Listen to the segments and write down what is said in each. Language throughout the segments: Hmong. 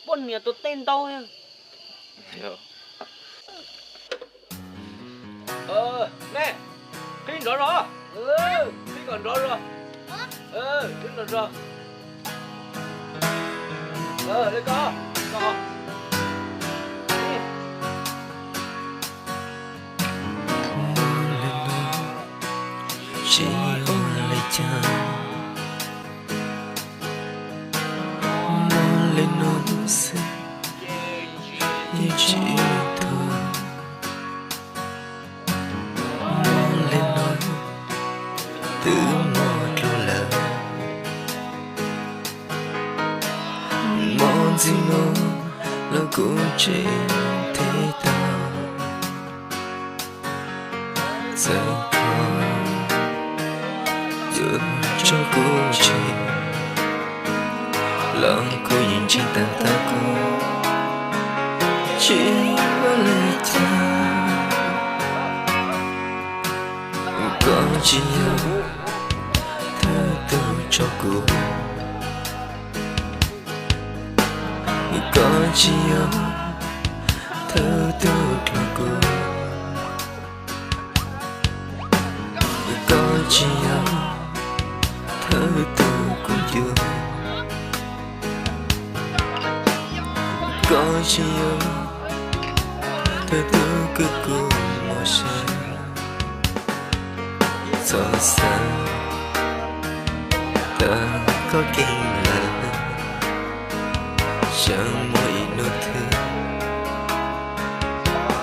Poj niam tus tej ntau. Nej, qhib nrov zog, qhib kom nrov zog, qhib nrov zog. Tsis ua li cas, muaj li no xwb yeej tsis ua li no, twb muaj dlua lawm. Muaj ntxiv no los kuv tseem thiaj tau txawm kho yuav tso kuv tsev los kuv yeej ntseeg tas tas koj. Tsis ua li cas, koj tsis yog thawj tug tso kuv, koj tsis yog thawj tug dluag kuv, koj tsis yog thawj tug kuv yuav, koj tsis yog thawj tug kws kuv mos sab. Txhob xav tas koj kev lawm, tseem muaj ib hnub twg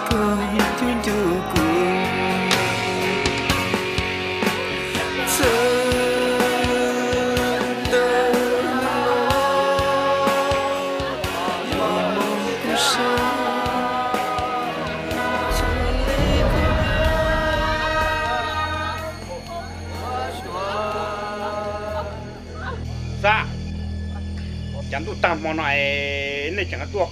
koj yuav ncu ncu kuv. Txawm tas no los mob kuv sab. Xab, cas ntuj tag hmo no es nej tseem tuaj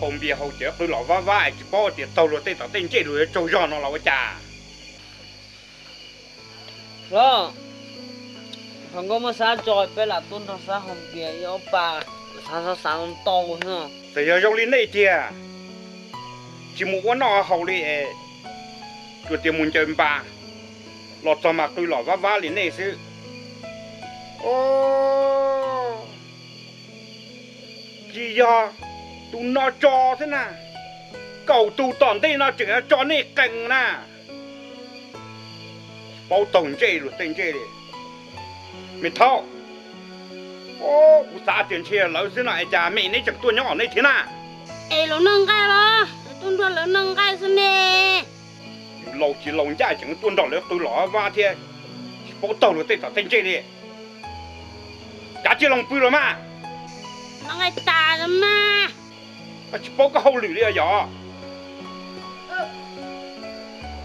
haus npias haus cawv qw los vab vab es tsis paub tias taug luag tej tom tej ntsej luag yuav tsaug zog no los ua cas? Los, hluas nkauj muab Xab tso peb lam tuaj nrog Xab haus npias ib ob pas, Xab xav xav ntau xwb. Txawm yog zoo li nej tiag, tsis mus ua noj haus li es, tsuas tias mus ncaws npas los txog mas qw los vab vab li nej xwb. Tsis yog tus no tso xwb na, kaum tus tom ntej no tseem tso nej qees na. Paub taug ntsej luag tej ntsej li. Me thaub, kuv xav tias ntshe lawv xwb no es cas me neb tseem tuaj nyob nej thiab na? Es lawv noj nqaij los, tuaj nrog lawv noj nqaij xwb ne. Laus tsis laus ncaj tseem tuaj nrog lawv qw los vab thiab, tsis paub taug luag tej tom tej ntsej li. Kav tsij los pw los mas. Noj nqaij tas los mas. Koj tsis paub koj hauj lwm li os yog?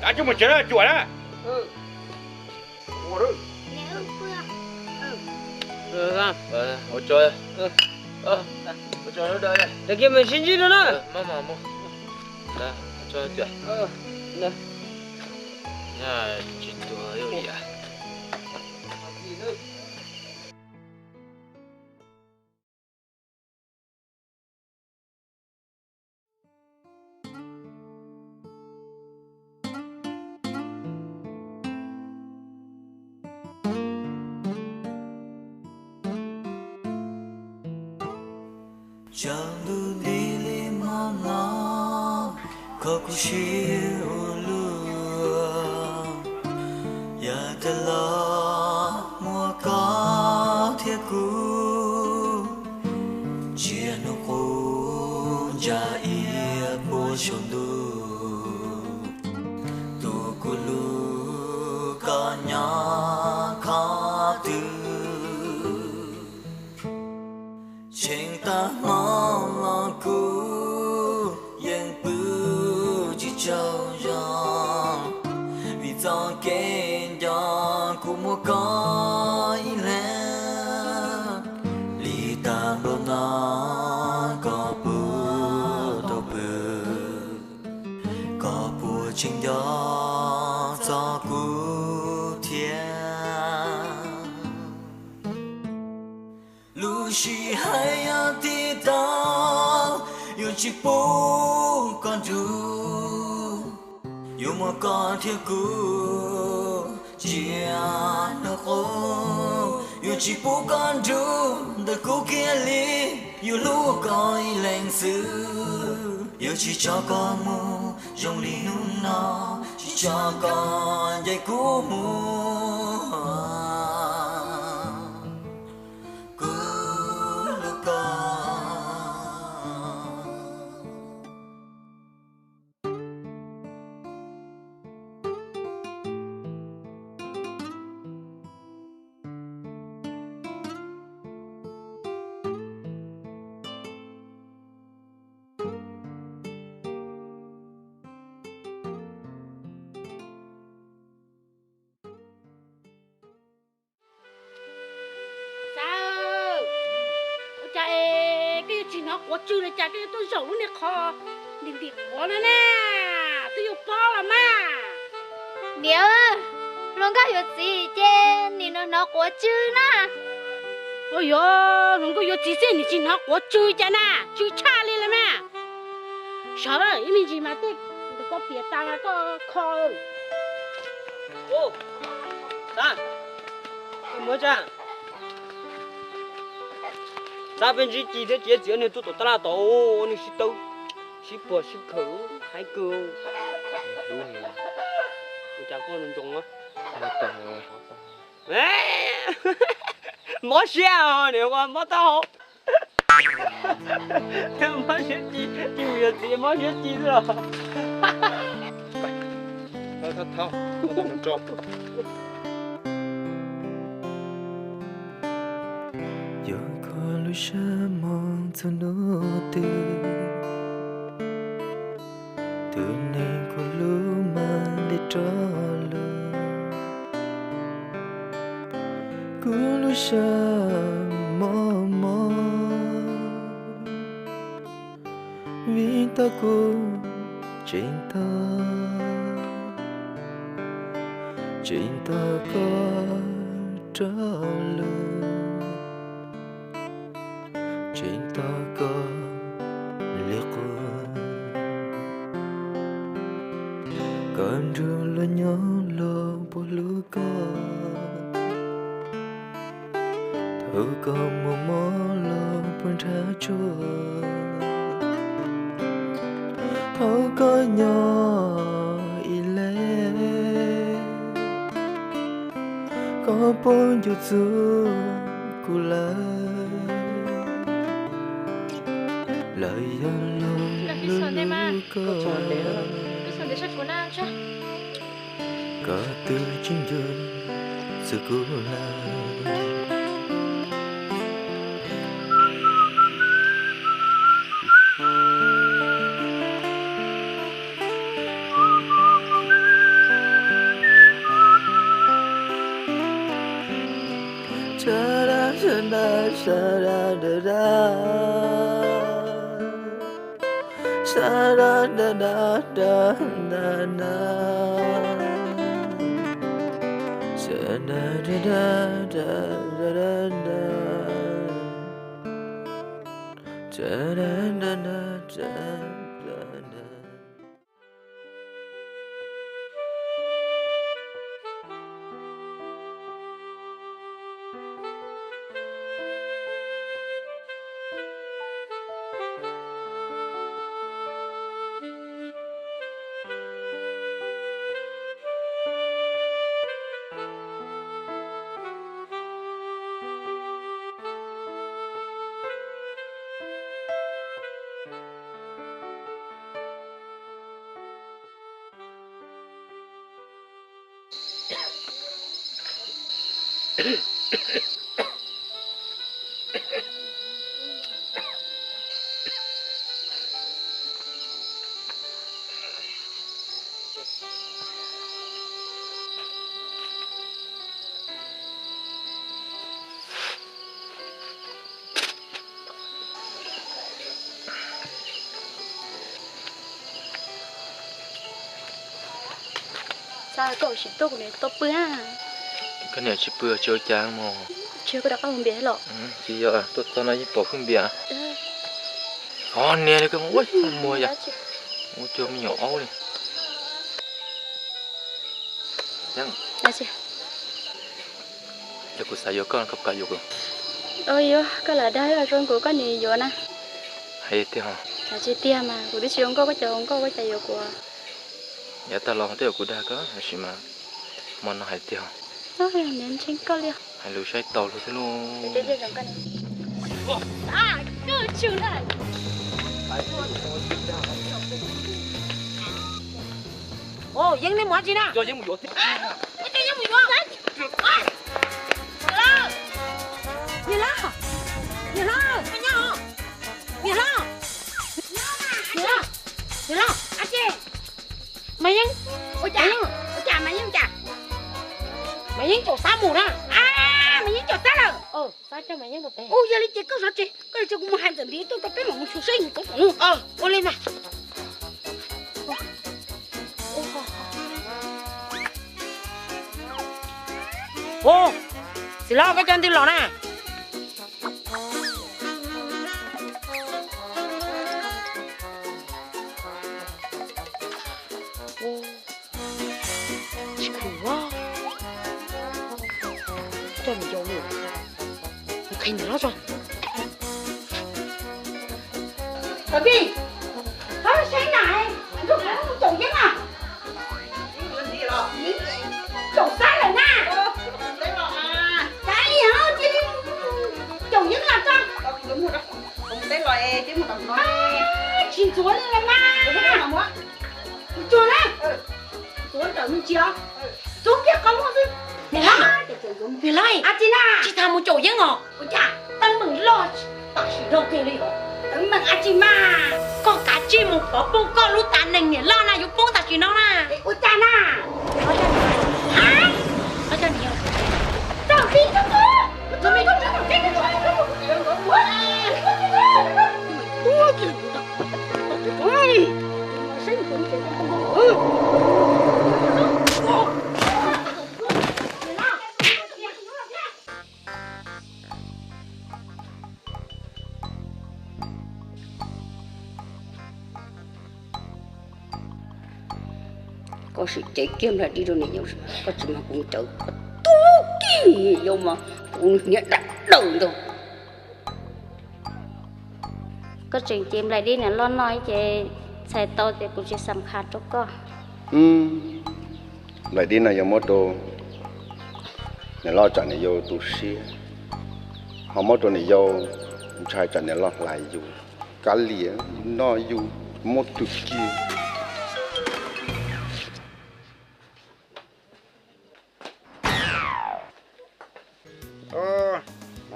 Kav tsij mus tsev na, cuam na. Ua kiag mas sib ntsib no na. Tsis tuag ib yam. Tsaus ntuj nti li hmo no, kho kuv sib ua luaj, yav tag los muaj koj thiab kuv, ntsia hnub qub ntsa iab puag saum ntuj, tus kuv hlub koj nyob qhov twg. Tseem tab hmo los kuv yeej pw tsis tsaug zog, vim txoj kev nco kuv muaj koj ib leeg. Li tag npaum no koj puas tau pw, koj puas tseem nco txog kuv thiab? Lub Tsis hais yog tib tau, yuav tsis pub koj nrug, yuav muab koj thiab kuv tsiaj noj qub. Yuav tsis pub koj nrug ntawm kuv kiag li, yuav hlub koj ib leeg xwb. Yuav tsis tso koj mus zoo li hnub no, tsis tso koj ncaim kuv mus. Kuv hlub koj. Xav, ua cas es koj yuav tsis hnov quav tsw li cas, koj yuav tuaj zaum lub niag qhov ntim ntim quav no na? Twb yuav pob los mas. Niam, hluas nkauj yuav txiv ces nim no hnov quav tsw na. Ua yuav, hluas nkauj yuav txiv xwb nim tsis hnov quav tsw cas na, tsw tshaj li los mas. Sawv ib me ntsis mas tej ntawm koj piam tas mas koj kho. Ub, Xab, koj muab tsa, Xab, peb ntsib Ci thiab Ci txiv nws tuaj tom tab laj tod, nws sib tawb, sib puag sib khawm, haib kawg. Ua cas koj ntsoov ntsoov na? Mob siab os, niam ua mob taub hau. Mob siab Ci, Ci mus yuav txiv mob siab Ci xwb los. Yog kho lub sab moog txug nub twg, tus neeg kuv hlub mas ntev rov lug. Kuv lub sab mob mob, vim tau kuv tseem tos, tseem tos koj rov lug, tseem tos koj li qub. Koj nrug luag nyob luag puas hlub koj? Thaum koj muaj mob los puas nrhav tsuag? Thaum koj nyob ib leeg, koj puas nco txug kuv lawm? Lawm yog luag hlub koj, koj twb tsis nco txug kuv lawm. Xab, koj sim tuaj kuv niam tau pw. Koj niam tsis pw tsis ua cas mog. Tsis yog koj rov qab mus npias los? Tsis yog, tuaj txog no yeej pom koj npias. Os, niag li koj ua muag yom, ua cuag me nyuam aub li. Yog kuv xav yuav koj, koj puas kam yuav kuv? Yuav, koj lam dag zoo kuv koj nim yuav na. Hais tiag os. Tsis tiag mas, kuv twb tsis zoo nkauj, koj cas zoo nkauj koj cas yuav kuv. Yav tag los twb yog kuv dag koj tab sis mas hmo no hais tiag os. Niam ntseeg koj li. Hais lus saib tau luag thiab lauj. Yeeb, nej mus dab tsi na? Niam hlob, niam hlob, niam hlob, niam hlob, niam hlob, Mas Yeeb, ua cas, ua cas Mas Yeeb cas? Mas Yeeb caum Xab mus na. Mas Yeeb caum Xab lawm. Xab coj Mas Yeeb mus pem. Ua yog li ces koj zov tsev, koj tso kuv mus hais ntxawm ntiv tuaj rau peb mam mus xyuas saib nws puas pom no. Ua li mas. Ua, txiv hlob koj coj ntws los na. Tsis pom coj niam yau li. Qhia niam hlob tso. Thaum twg, thaum saib na, ntuj, caum yeeb na. Caum Xab lawm na. Cas li hov cia li caum yeeb los tso. Tsis ntxuav li los mas. Ntxuav na. Ntxuav rawm me ntsis os. Ntxuav kiag qhov muag xwb. Niam hlob, niam hlob, tsis na, tsis tas mus caum yeeb os. Ua cas teeb meem loj tam sim no kiag li os? Teeb meem dab tsi mas? Koj kav tsij mus pov poob koj lub tav neeg niam loj na, yuav poob tam sim no na. Ua cas na? Koj sim cev kiag nplaim dib rau niam yau, koj tsis mag kuv cawv, koj tub kis niam yau mas kuv niag dab daws ntag. Koj tseem cev nplaim dib niam loj no ces txhais tau tias kuv tsis xam khas rau koj. Nplaim dib no yuav muab rau niam loj tsam niam yau tu siab, ho muab rau niam yau ntshai tsam niam loj hlais yus. Kav liam, noj yus muab tw kiag.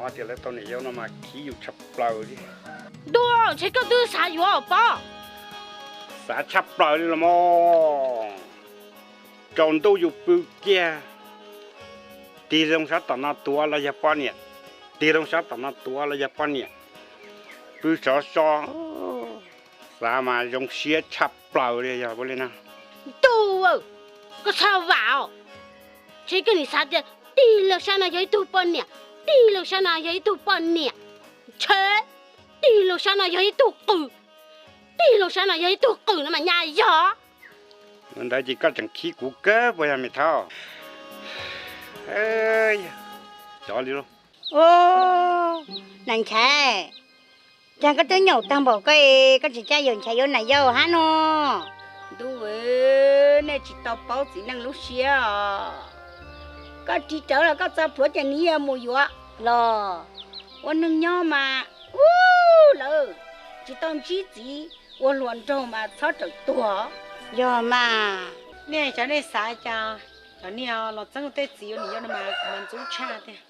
Hnov tias lawv tau niam yau no mas khib yus tshaj plaws li. Ntuj, ntshe koj twb xav yuav os Pob. Xav tshaj plaws li los mas. Tsaus ntuj yus pw kiag, tig loo sab tom no tuav los yog poj niam, tig loo sab tom no tuav los yog poj niam. Pw sov so, xav mas zoo siab tshaj plaws li yog ua li no. Ntuj, koj txhob vam os. Ntshe koj nim xav tias tig loo sab no yog ib tug poj niam, tig loo sab no yog ib tug poj niam, ntshe tig loo sab no yog ib tug qws, tig loo sab no yog ib tug qws no mas nyaj yog. Ntawd ces koj tseem khib kuv kawg puas yog me thaub? Cov li lauj. Nas Nchaiv, cas koj twb nyaum tag npaum koj es koj tsis caj yawm Nchaiv yuav nas yau hab no? Ntuj, nej tsis tau paub txiv neej lub siab os. Koj ris rawv los koj txo plhuav ces nws yuav mus yuav los. Ua neeg nyob mas, u, lawm tsis tau ntsib txiv, ua hluas nraug mas txhob rawm tuag. Yog mas. Nej xyov nej xav cas, cov niag los txeeb tej txiv ua niam yau no mas kuv mas ntxub tshaj tiag.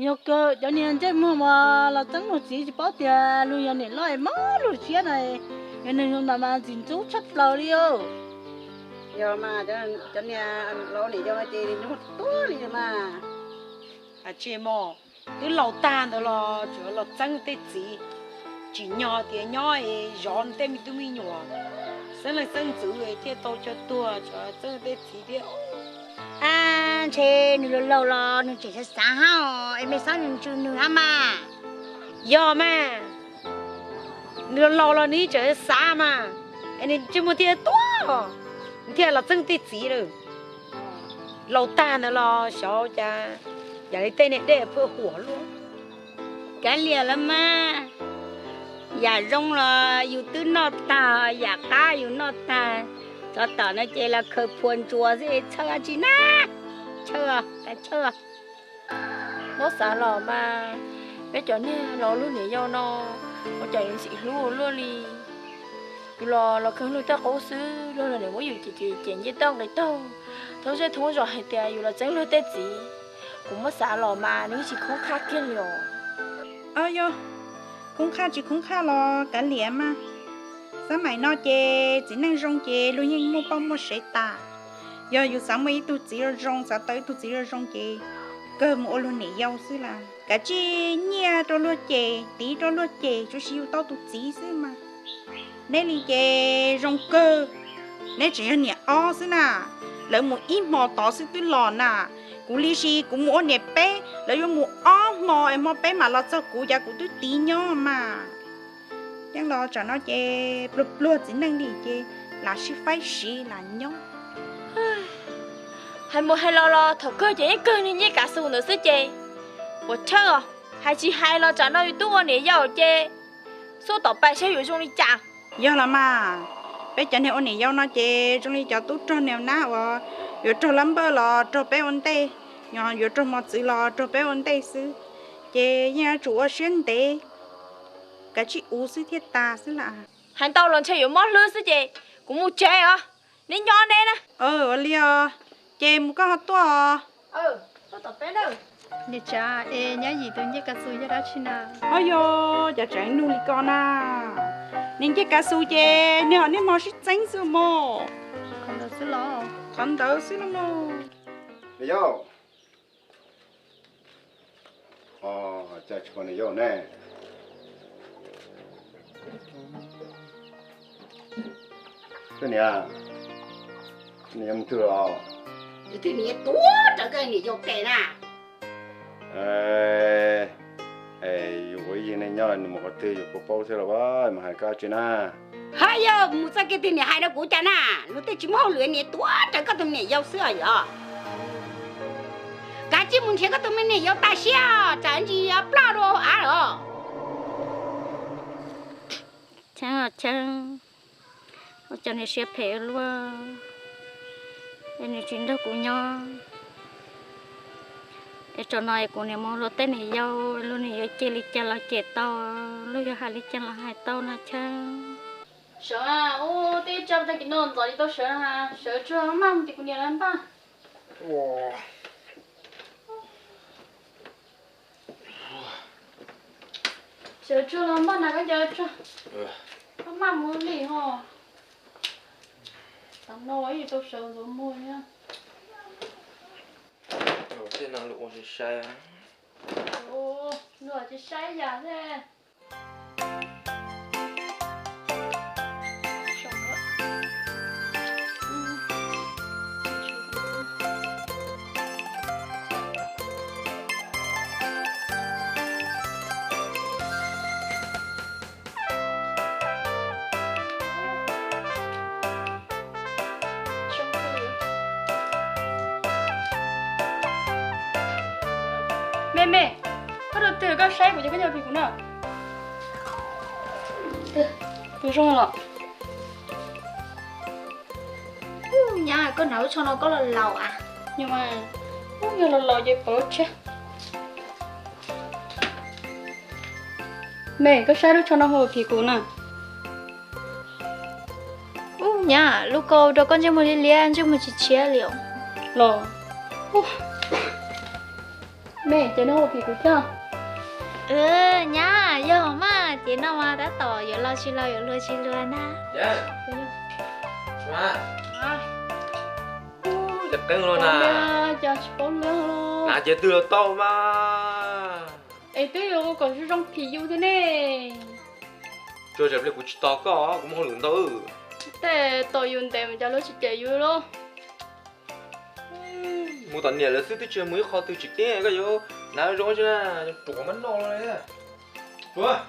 Yog kawg cov niag ntsej muag mas los txeeb luag txiv tsis paub tias luag yog niam loj es mob luag siab na, yog neeg zoo ntawd mas ntxim ntxub tshaj plaws li os. Yog mas, cov niag laus niam yau ces nyuaj tuag li mas. Tsis mog, twb laus tag ntawd los tseem los txeeb tej txiv, tsim nyog tias nyob es zov tej me tub me nyuam, xeeb leej xeeb ntxwv thiaj tau cog tuag, tseem txeeb tej txiv thiab. Ntshe nws laus laus los nws tseem xav xav hab os, es mej txhob ntsws nws hab mas. Yog mas, nws laus laus los nws tseem xav mas, es nws tsis muaj tiag tuaj, nws thiaj los txeeb tej txiv lawm. Laus tag ntawd los xyov cas, yam li tej niag dej phwj huam luaj. Kav liam los mas, yam zoo los yus twb noj tag, yam qab yus noj tag, tsov tom no ces los khaws phua ntsuas xwb, txhawj dab tsi na, txhawj, txhawj. Muab xav los mas, peb cov niag los luag niam yau no, ua cas yuav ntxim hlub ua luaj li. Yus los los khaws luag tej qub xwb, luag los niam muab yus cem cem ncej toj nqis taug, thoob zej thoob zos hais tias yus los txeeb luag tej txiv. Kuv muab xav los mas nws tsis khoob qhaj kiag li os. Yog khoob qhaj tsis khoob qhaj los kav liam mas. Xab maim no ces txiv neej zoo ces luag yeej muaj poj muaj sev tas. Yog yus xav muaj ib tug txiv zoo zoo, xav tau ib tug txiv zoo zoo ces kawg mus ua luag niam yau xwb las. Kav tsij nyiaj rau luag cem, tiv rau luag cem, tsuas yog yus tau tus txiv xwb mas. Neb li ces zoo kawg, neb tseem yog niam ob xwb na. Lawv mus ib hmo tod xwb twb los na. Kuv li si kuv mus ua niam peb, lawv yuav mus ob hmo es hmo peb mam los txog kuv, cas kuv twb tiv nyob mas. Yeej los tsam no ces pluag pluag txiv neej li ces lam sib faib siv lam nyob. Hais mus hais los los thaum kawg ces yeej kawg niag ncej kav xus ntawd xwb ces puas chawj os. Hais tsis hais los tsam no yus twb ua niam yau ces xub tom pais saib yuav zoo li cas. Yog los mas, peb cov niag ua niam yau no ces zoo li cov tub rog niag nab uas yuav raug lab npawj los raug peb ua ntej, yuav raug mos txwv los raug peb ua ntej xwb. Ces yeej yuav tsum ua siab ntev, kav tsij uv xwb thiaj tas xwb las. Hais ntau los ntshe yuav mob hlwb xwb ces kuv mus tsev os. Neb nyob neb na. Ua li os, ces mus koj ho tuaj os. Niam tsav, es nyab yim tus ncej kav xus yog dab tsi na? Ho yog cas tseem nug li ko na. Niag ncej kav xus ces niag ho niaj hmo sib txeeb xwb mog. Qhov ntawd xwb los? Qhov ntawd xwb los mog. Niam yau, cas tsis pom niam yau ne? Niam, niam yau mus twg los? Twb niam tuav rawv koj niam yau tes na. Yus ua ib yig neej nyob nws mus qhov twg yus puas paub thiab los mas hais koj tsi na. Haj yog mus txoj kev twg niam hais rau kuv cas na, luag tej tsis muaj hauj lwm niam tuav rawv koj tus me niam yau xwb os yog. Kav tsij mus nrhiav koj tus me niam yau tas siab, tsam ntsis ploj dua av los. Cheeb, Cheeb, ua cas nws siab phem ua luaj, es nws tsis nrog kuv nyob. Es tsam no es kuv niam mus luag tej niam yau, luag niam yau cem li cas los cem tau, luag yog hais li cas los hais tau no Cheeb. Sawv, ub, twb tsa tag kis no ntxov li tau sawv, sawv tsuag maj mus tim kuv niam lawv npaj. Sawv tsuag los npaj na koj ncaws tsuag. Koj maj mus li ho. Tam no ib tau sawv ntxuav muag thiab. Tej no luag ua sai sai. Luag tsis saib yam thiab. Me me, koj rau twg koj saib kuv ces koj nyob pem kuv na. Kuv zoo los. Nyab, koj hnav lub tsho no koj los laus a? Yog mas, yog los laus ces pov tseg. Me, koj saib lub tsho no hauv phim kuv na. Ub, nyab, lub ko rau koj ntsej muag liab liab, ntsej muag tsis tshiab li os. Los, me, ces no hauv phim kuv thiab. Nyab, yog mas ces no mas tab tom yuav laus tsis laus yuav hluas tsis hluas ntag. Cov qeeb no na, cas tsis paub lawm. Hnav ces twg los tau mas. Es twb yuav kom zoo zoo phim yus thiab ne. Tsuas yog pliag kuv tsis tos koj, kuv muaj hauj lwm ntau. Tej tos yus ntev mas cas lawv tsis cem yus los. Mus tom niam lawv xwb twb tsis mus ib qho twg tsis keeb, koj yuav hnav zoo tsis na, ruam mab noj los.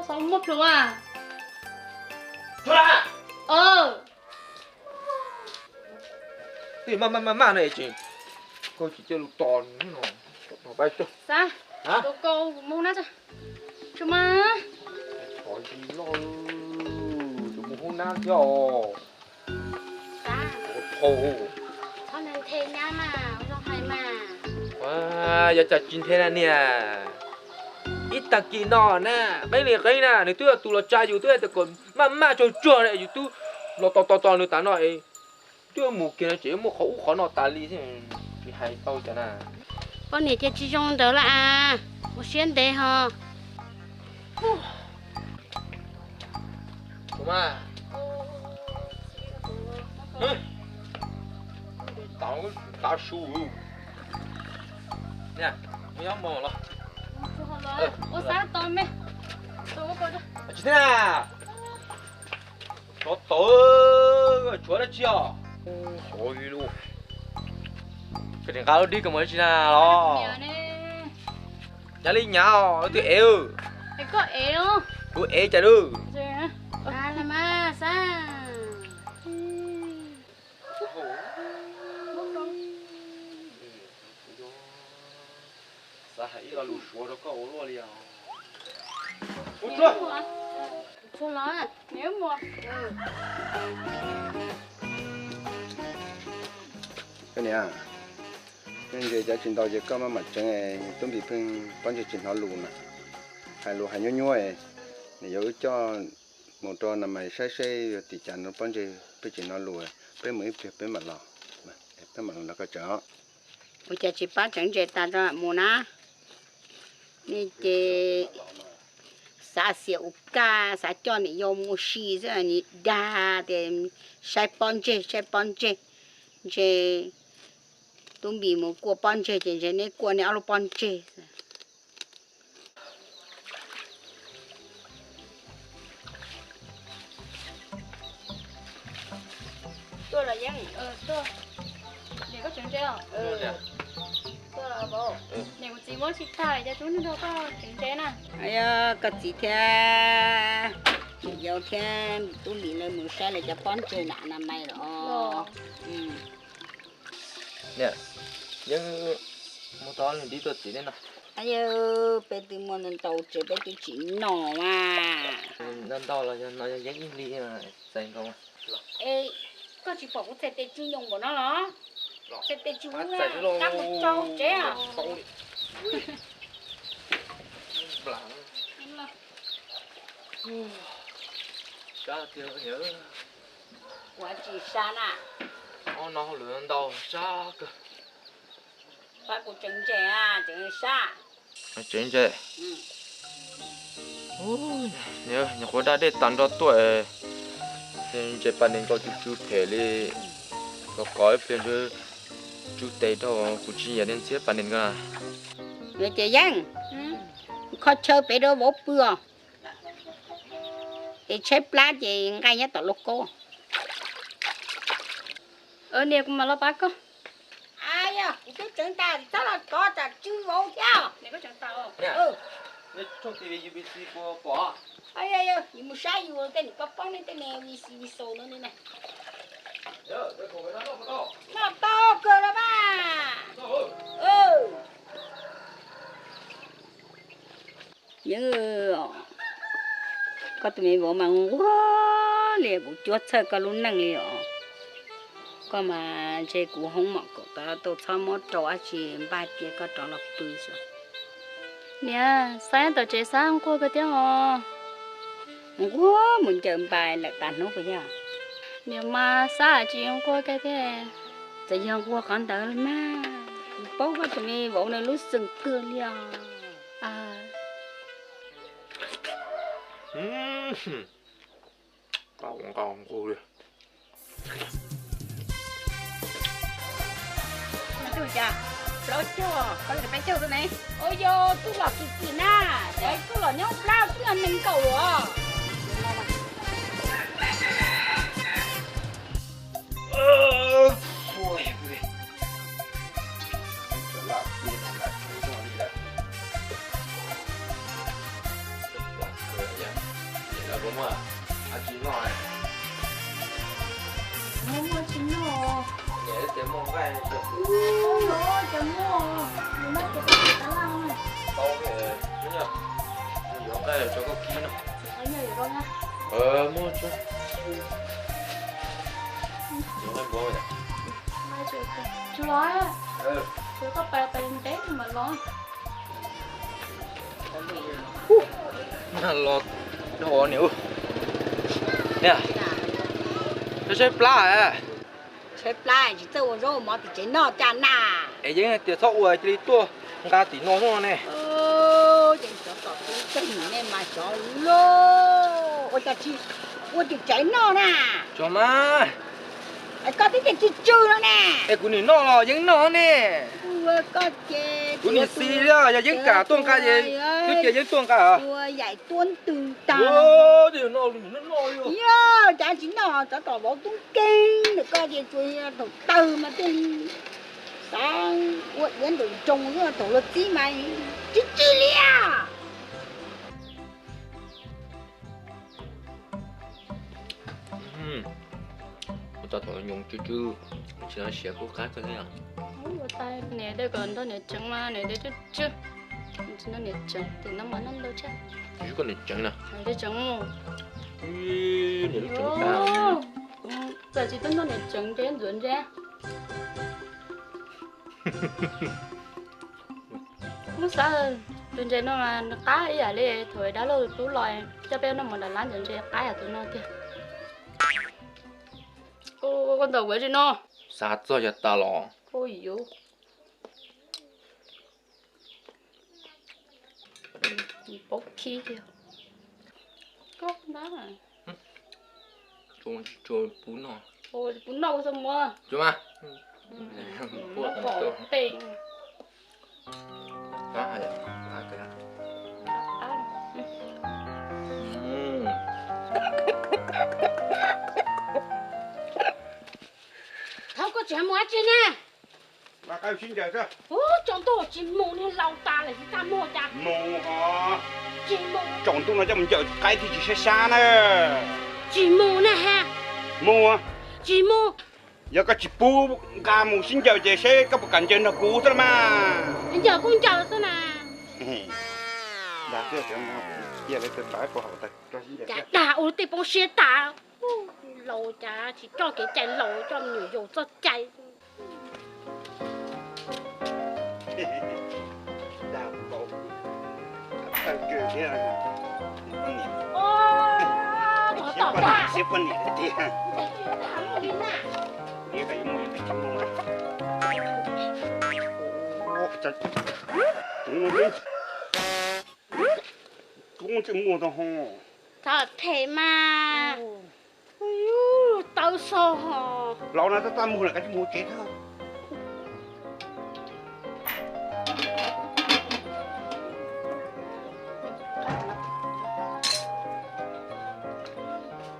Xav muab plhuav. Twb maj maj maj maj no es tseem, koj tsis coj lus tos no. Xav, tus koj mus nab tso. Tsis mas. Tsis loj, tus mus hoob nab thiab os. Txhob nthe nyab mas, zoo hais mas. Yog cas tsis nthe na niam? Ib tag kis no na, qeeb li qeeb na, nws twb yog tus los tsa yus twb hais tias kom maj maj tsuag tsuag na, yus twb los tos tos tos nws tas no es twb mus kiag no ces muaj qhov ub qhov no tas li thiab, tsis hais tau cas na. Poj niam ces tsis zoo ntawd lawm as, ua siab ntev ho. Tav su. Ua xab to me. Tsis thiab na. Tsov tom, tshuav dab tsi os? Koj tseem nqa lub dib koj mus dab tsi na los? Nyav li nyav os, twb ev. Kuv ev cas lub. Xav hais ib lo lus suav rau koj ua luaj li os. Koj niam, nyob ntses cov tsis ntau ces koj maj mam tseev, tub npis pheej pob ntseg tsis hnov lus na. Hais lus hais nyuab nyuab, nws yuav wb coj mus rau na mas saib seb yuav tim cas no pob ntseg pheej tsis hnov lus, peb mus ib pliag peb mam los, peb mam los nrog koj tseev os. Ua cas tsis pab tseev ntses tas mus na? Nej ces xav xiam ua kaj, xav coj niam yau mus ua si xwb, nim dag tias saib pob ntseg, saib pob ntseg, ntshe tub npis mus kua pob ntseg ces ntshe neb kua neb ob lub pob ntseg. Tuaj los Yeeb. Tuaj. Niam koj tseem ntse os? Tuaj los vauv. Niam kuv txiv muab tsis tag ces tub nrog koj tseem ntse na. Yog koj txiv thiab niam yau thiab tub npis lawv mus saib lawv cov pob ntseg na na mas los. Niam, Yeeb muab tau dib tuaj txiv nej noj. Yog peb twb muaj ntau ntau tsev peb twb tsis noj a. Ntau ntau los yog no yog Yeeb ib hlis txais nkaus. Es koj tsis pom kuv txhais tes tsw nyoos npaum no los? Txhais tes tsw ub, qab mus tsau tsev os. Sab tiag niam. Kuv tsis sab na. Ob no hauj lwm ntau sab kawg. Pab kuv tseev ntses, tseev sab. Tseev ntses. Nyuam qhuav da dej tas nrho tuaj, ntses pas nes nkaus tsw tsw phem li. Kov kov ib pliag ntshe tsw tes dhau, kuv tsis nyiam niag ntxhiab pas nes nkaus na. Ces Yeeb, kho chaw pem rau vauv pw os. Es tshaib plab ces nqaij nyob tom lauj kaub. Niam, kuv mam los pab koj. Yog kuv twb tseev tas, txhob los kov tsam tsw vauv thiab. Yog mus saib yus tej niam poj poob nej tej niag V C V Show no ne. Noj tau kawg los mas. Yeeb, koj tus me vauv mas nquag li, kuv cuab txhawj koj lub neej li os. Koj mas ntshe kuv hoob mom kaum tau tau txhob muab rau dab tsi npaj cia koj rov los pw xwb. Niam, Xab tom tsev Xab nquag kawg thiab os. Nquag mus ncaws npais lawm tas hnub puas yog? Niam mas Xab tsis nquag kawg thiab. Txawm yog nquag qhov ntawd los mas, kuv paub koj tus me vauv nws lub xeem kawg li os. Nquag li. Plaub caug, koj li peb caug xwb ne. Ua yog tuaj los kim kim na, tuaj los nyob plab twb yog nees nkaum los. Puas muaj dab tsi noj? Muaj, muaj tsis noj. Niam tias muaj nqaij rau kuv. Ua, cas muaj, nws muab cov tab laj no. Tau, ib nyuag, yuav nqaij rau koj kib no. Muaj tso. Yuav nqaij npua. Tsis los, tsuav koj pais pais ntev mas los. Los dhau niam. Niam, koj saib plab. Saib plab tsis txawj ua zaub ua mov tim tsev noj cas na. Es yeeb hais tias txhob ua cia li tuaj nqa tim no xwb ne. Ces xyov tom tub teg ne mas xyov lauj, ua cas tsis ua tim tsev noj na. Tso mas. Koj twb tias tsw tsw no ne. Es kuv nim noj los yeeb noj ne. Koj ces kuv nim xis li, yog yeeb kam tuaj nqa ces twb cia yeeb tuaj nqa. Ua yaim tuab ntws tag. Yog cas tsis noj, tsov tom vauv tub nkeeg ntawm koj ces tsuas yog thaum tawg mas thiaj li xav ua iab nraum nroos, yog thaum luag txib mas tsis tsis li. Ua tau thaum nyoos tsw tsw, tsis no siav kuj qab kawg thiab. Ua tau niam tej kom nrog niam tseev mas niam tej tsw tsw, tsis nrog niam tseev, tim no mas noj ntau tshaj. Tsis koj niam tseev na. Niam tseev. Niam lub tseev tag. Txawm tsis tuaj nrog niam tseev ntshe ntxuav ntshe. Muab xav tus ntses no mas nws qab ib yam li thaum dab laug tub los coj peb noj mov dab lab ntawd, ntses qab yam tus no tiag. Koj ntawm ua tsi no? Xav txog yog tas los. Paub khib tiag. Koj na. Tsis tshua pub noj. Pub noj ua txog muag. Tsis mas. Pub noj pom pem. Thaum koj tseem mus dab tsi ne? Ub, tsaus ntuj tsis mus ne, laus tas lawm tsis txaj muag cas. Mus os. Tsis mus. Tsaus ntuj no coj mus ncaws qaib thiaj tsis sab sab na. Tsis mus na ha. Mus. Tsis mus. Yog koj tsis pub nqa mus sib ncaws ces seb koj puas kam ncaws nrog kuv xwb los mas. Ncaws kuj ncaws xwb na. Dag, cia li tawv tawv hauv tawv, tso sib ncaws. Cas dag ua tej poob siab tas. Laus cas tsis coj kev cai laus, coj me nyuam yaus txoj cai. Dag npaum, tawv kawg thiab. Siab poj niam, siab poj niam tiag. Tub tsis muaj tau ho. Txhob them mas. Tawv so ho. Laus no tab tab mus lawm, kav tsij mus tsev thawj.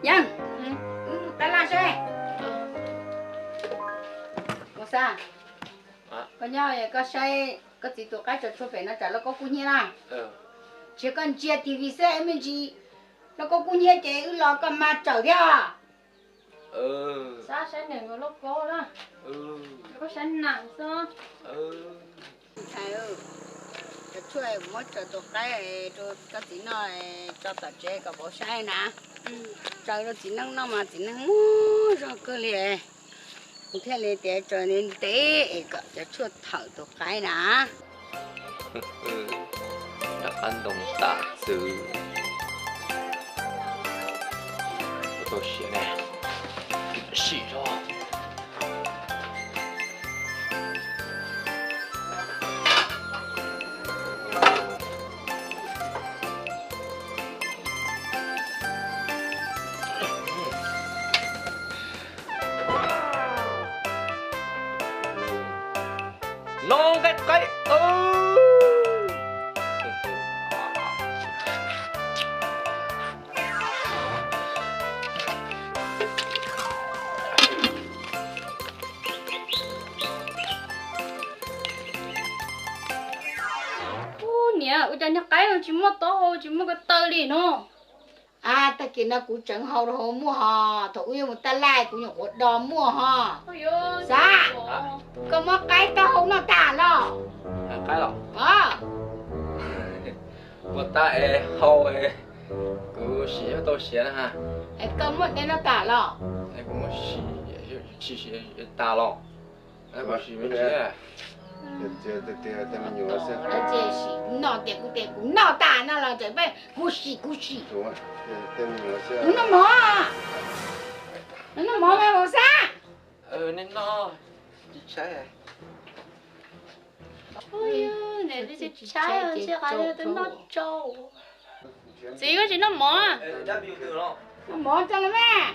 Yeej, wb mus tab laj seb. Mus xav, koj nyob koj saib koj txiv tus qaib tsaws tshuaj pem no tsam lauj kaub kub hnyiab na. Tsis koj ntsia T V xwb me ntsis, lauj kaub kub hnyiab ces wb los koj mas tsawm thiab. Xav saib niam nkawd lauj kaub na, koj saib nas xwb. Ntxhais, cov tshuaj kuv muab tsaws tus qaib rau koj txiv noj tso tom tsev kom vauv saib na. Tsaws rau txiv neej noj mas txiv neej muaj zog kawg li. Kuv thiaj li tias tsaws ntev ntev es kom cov tshuaj thawm tus qaib na. Rov qab ntoo tam txwv. Ua tau siav ne, sim zog. No nqaij qaib. Ub, niam, ua cas niag qaib no tsis muaj taub hau tsis muaj ko taw li no? Tag kis no kuv tseev hau rau hauv muaj hos, thaum wb yuav mus taj laj kuv nyuam qhuav do muaj hos. Xav, koj muab qaib taub hau noj tas los? Qaib los? Muaj tab es hau, kuv sim tau siav na. Es koj muab dej noj tas los? Kuv muab sim, sim tas los. Kuv sim me ntsis. Sim noj tias kuv tias kuv noj tas no los tseem peb kuv sim kuv sim. Kuv noj mov, noj mov mas Xab. Txiv, koj tsis noj mov? Noj mov tso los mas.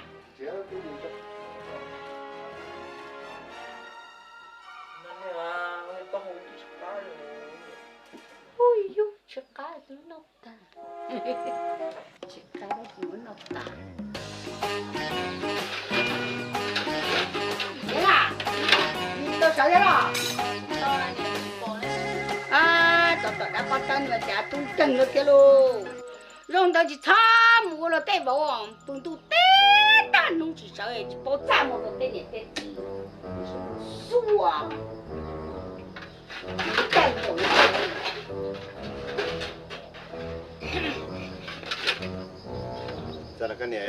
Hu yug tsis qab tus noj tag. Tsis qab tus noj tag. Tau sawv thiab los? Tsov tom dab pov tawb nws cas tub nkeeg lawm thiab lauj. Zaum ntawd tsis txhob mus ua luag tej vauv, pw ntuj teb tag hnub tsis sawv tsis paub txaj muag rau tej niam tej txiv. Xuav. Txawm koj niam,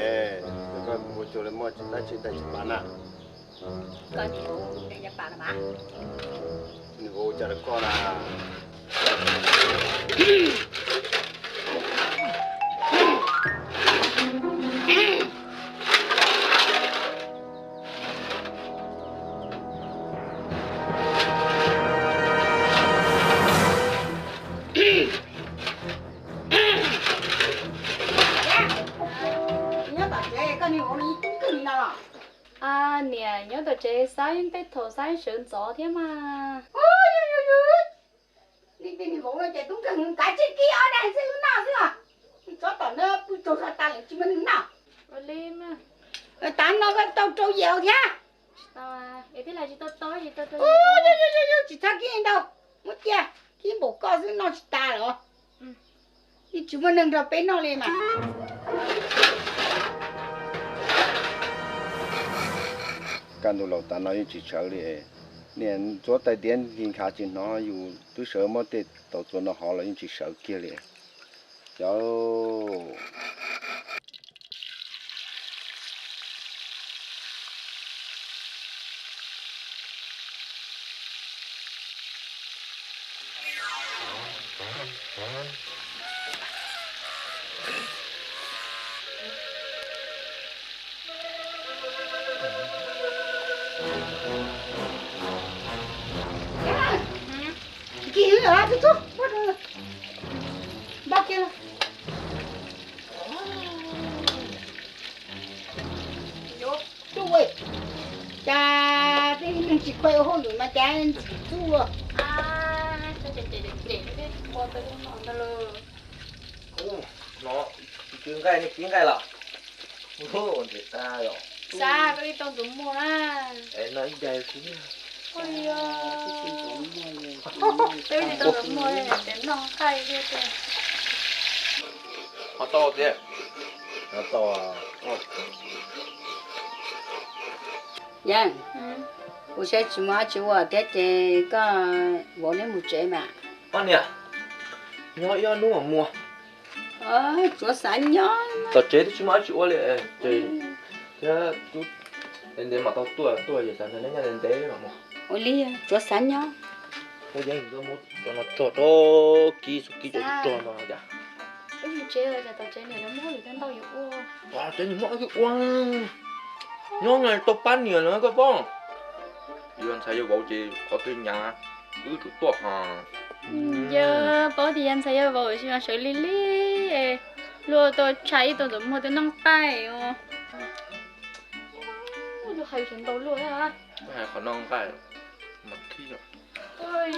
koj ua cuag li muaj dab tsi ntais tsis pam na. Koj niam ua cas rau koj na? Nyob tom tsev koj niag vauv no ib tub kawg li no los? Niam, nyob tom tsev Xab yeej tej thaum Xab sawv ntxov thiab mas. Nej tej niag vauv no ces tub nkeeg kav tsij kib ob daig xwb wb noj xwb os. Tsov tom no pw tsaug zog tas lawm tsis muaj neeg noj. Tav no koj tau rau yawm thiab. Tsis txhob kib ntau, muab cia, kib npaum koj xwb noj tsis tas lawm. Yeej tsis muaj neeg nrog peb noj li mas. Kaj ntug laus tas no yeej tsis sawv li. Niam ntxuav tais diav nkig nkhav tsis hnov yus twb sawv muab tej tau txua no hov los yeej tsis sawv kiag li. Yog. Kis lawm, tub tub, npaj kiag. Tub, cas tej neeg tsis khuaj ua hauj lwm mas cas ntxim txuj. No, kis nqaij, kis nqaij los? Nqaij tag los. Xav koj ib tau ntxuav muag na. No ib daig xwb. Peb tsis tau ntxuav muag ces noj nqaij thiab tiag. Ho tau tiag. Ho tau. Yeej, kuv saib tsis muaj dab tsi ua thiab ces koj vauv neb mus tsev mas. Ob niam, nyob ib ob hnub mam mus. Tsuav xav nyob. Tom tsev twb tsis muaj dab tsi ua li, thiab ntev ntev mam tau tuaj, tuaj yog xav nrog neb nyob ntev ntev mam mus. Ua li, tsuav xav nyob. Ua yeej, muab cov no tso rau kis, kis cov tsuag no cas. Wb mus tsev, tom tsev niam lawv muab lwm tab ntau yuav ua. Tsev niam muab wb ua. Nyob tau pab niam lawm koj paub. Yog ntxhais yog vauv ces qhov twg nyav wb tsum tuaj hos. Yog paub tias yog ntxhais yog vauv sis mas sawv lig lig, luag tau tshaj ib tug ntxuav muag twb noj nqaij os. Hais qhov noj nqaij mas khib.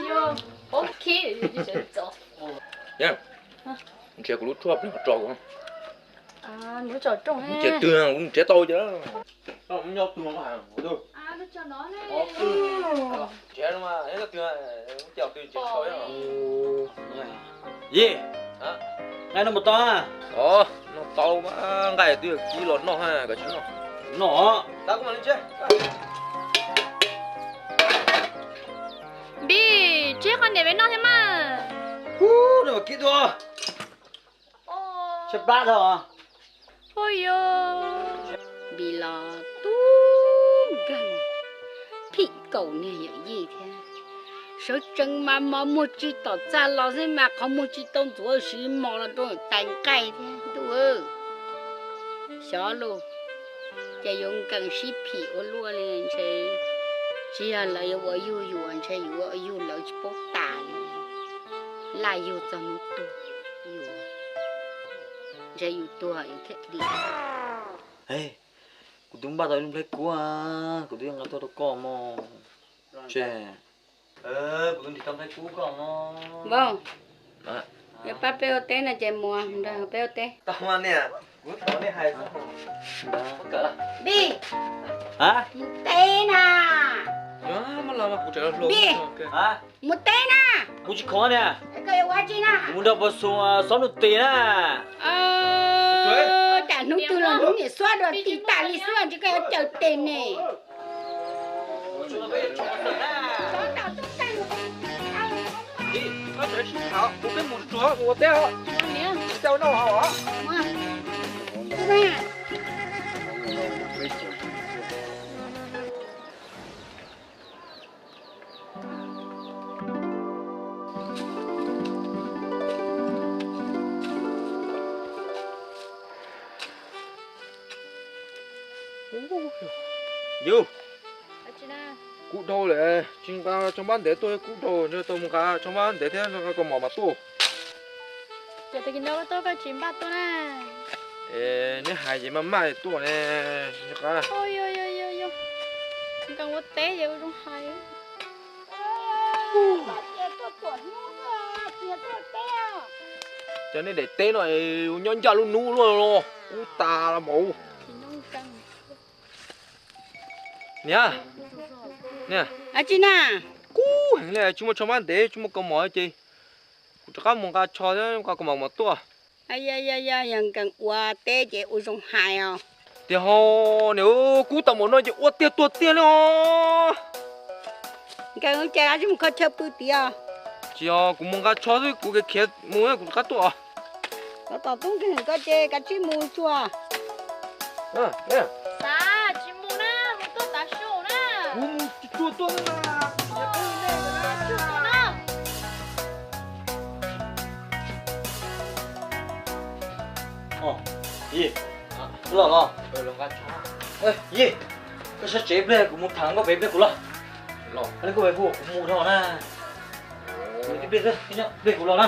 Yog, paub khib sawv ntxov. Nrhiav kuv lub tshuaj plig tso kuv. Nrhiav twg kuv nrhiav tau ces. Nyob twg mas koj hais kuv twg. Nrhiav no mas nyob twg, nrhiav twg nrhiav tau. Yij, nqaij no mus tau. Tau mas, nqaij twb yog kib los noj, koj tsis noj? Noj. Npis, tseg qhov niam peb noj thiab mas. Ub, noj kib dua. Tshaib plab dhau. Ua yog Npis los tub nkeeg, phim kaum niag yawm yij thiab. Sawv tsees mas mos muag tsis tom txaj los xwb mas qhov muag tsis tau ntxuav siv mos los rau tais nqaij thiab ntuj. Xyov lauj, ces yuav nkees sib phim ua luaj li ntshe. Tsis yog lawv yuav ua yug yus, ntshe yus ua yug lawv tsis paub tas li. Laj yug txog hnub tuag, yus, ntshe yus tuag yus thiaj dim. Kuv twb npaj tau ib lub nplhaib kub, kuv twb nqa tuaj rau koj mog. Ces kuv twb ntim tau nplhaib kub koj mog. Vauv, yog pab peb ua teb no ces mus nrog peb ua teb. Tau mas niam, kuv thov nej hais. Npis, mus teb na. Npis, mus teb na. Kuv tsis khoom niam. Koj yuav ua dab tsi na? Kuv mus nrog Pov Xus xob nug tes na. Tam hnub twg los hnub niam xob dua tes tas li xwb, ntshe koj yuav caw tes ne. Kuv peb mus tsuag ua teb os. Yus, kub dhau lawm, tsis nqa tsho npab ntev tuaj, kub dhau, ntshe tau mus nqa tsho npab ntev thiab nqa kaus mom mas tuaj. Ces tag kis no koj tuaj koj tsis npaj tuaj na. Es neb hais ces maj maj tuaj ne. Nkees ua teb ces ua zoo hais. Cov nej daim teb no nyob ncaj lub hnub luaj los kub tas los npaum. Niam, niam, kub heev li, tsis muaj tsho npab ntev, tsis muaj kaus mom ces kuv rov qab mus nqa tsho thiab nqa kaus mom mas tuaj. Yog nkees ua teb ces ua zoo hais os. Tiag ho, niam, kub tau npaum no ces ua tiag tuag tiag li os. Nkees ces koj tsis mus kho chaw pw tiag. Tsis yog, kuv mus nqa tsho xwb, kuv khiav khiav mus kuv rov qab tuaj. Cov tom tub nkeeg koj ces kav tsij mus tsuag. Xav tsis mus na, mus tuaj tav su na. Kuv mus tsuag tuaj na. Yij, los los. Yij, koj sab tsev pliag kuv mus tham koj pem pliag kuv los. Koj pem kuv mus dhau na. Pliag kuv los na.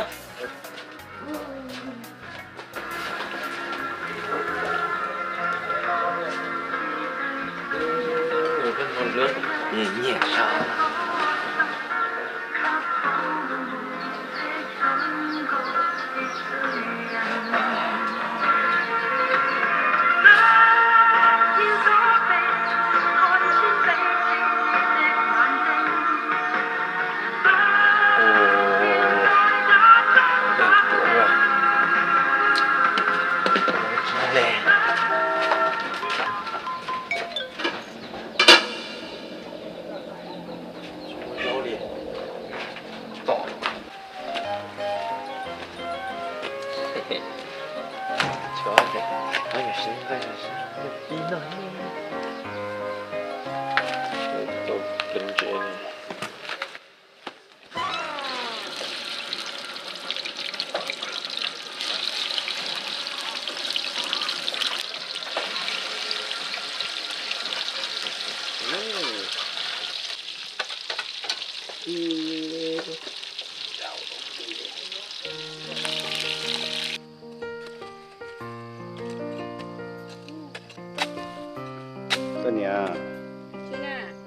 Koj niam,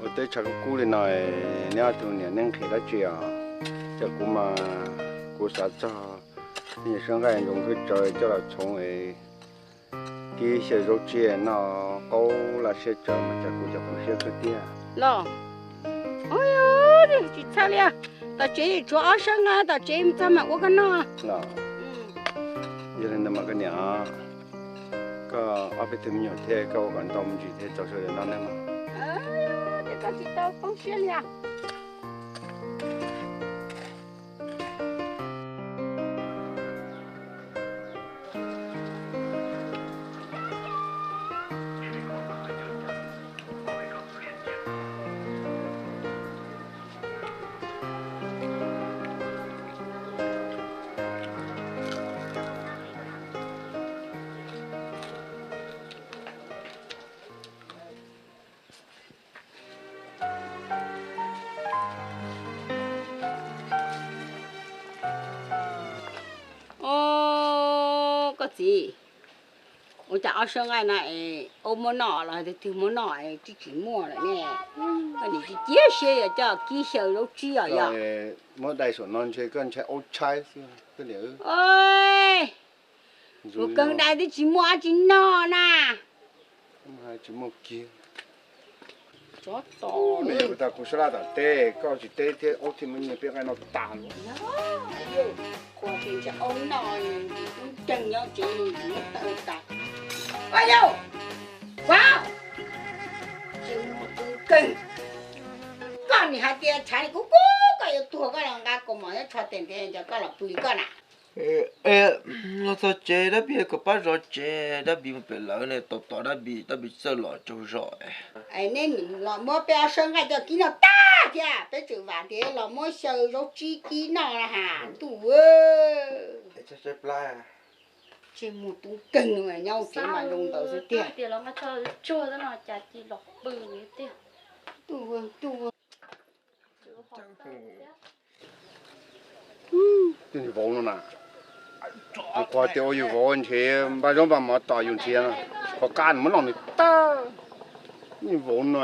ua teb tshav kub kub li no, neb ob tug niam neb nqhis dab tsi os? Cas kuv mas kuv xav txog niag sab nqaij ntoo khaub tsawv coj los txhoov es kib xyaw zaub tsiaj noj qaub laj siab tsawv mas cas kuv cov qhov siab kawg tiag. Los, tsis txhawj li, tom tsev tshuav ob sab nqaij, tom tsev txog mam ua koj noj. Yog li ntawd mas koj niam, Koj ob peb tug me nyuam thiab koj ua kom ntau me ntsis thiab tso sawv daws noj nej mas. Ces koj tsis tau poob siab li os. Koj txiv, ua cas ob sab nqaij na es ua muab noj los hais tias twg muab noj es twb tsis muaj lawm ne? Koj niam tsis cia siab yog coj kib xyaw zaub tsib os yog? Muab dai saum no ntshe koj ntshai aub tshaib xwb koj niam. Mus kawg dai twb tsis muaj dab tsi noj na. Tsis muaj kiag. Tsov tom, kuv sab laj tom teb koj tsis teb thiab aub thiaj muab nyiag peb nqaij noj tas. Qhua tseem ntshe aub noj, tub nkeeg nyob tsev tsis muaj taw tas. Au yau, Vauv, tseem muaj tub nkeeg. Koj nim hais tias tshav li kub kub koj yuav tuag koj los nqa kaus mom nyob tsho tes ntev cov koj los pw li koj na. Los txog tsev dab pis kom pab zov tsev, dab pis mus pem lawv ne, tos tos dab pis, dab pis txawj los tsaug zog. Neb los muab peb ob sab nqaij coj kib noj tag thiab, peb tseem vam tias los muab xyaw zaub tsib kib noj na has ntuj. Tseg muag tub nkeeg nyob tsev mas zoo ntawd xwb tiag. Ntuj, ntuj. Vauv no na, qhov tias ua yus vauv ntshe npaj zaub npaj mov tos yus nrhiav, qhov qab nws muab noj nws tag. Vauv no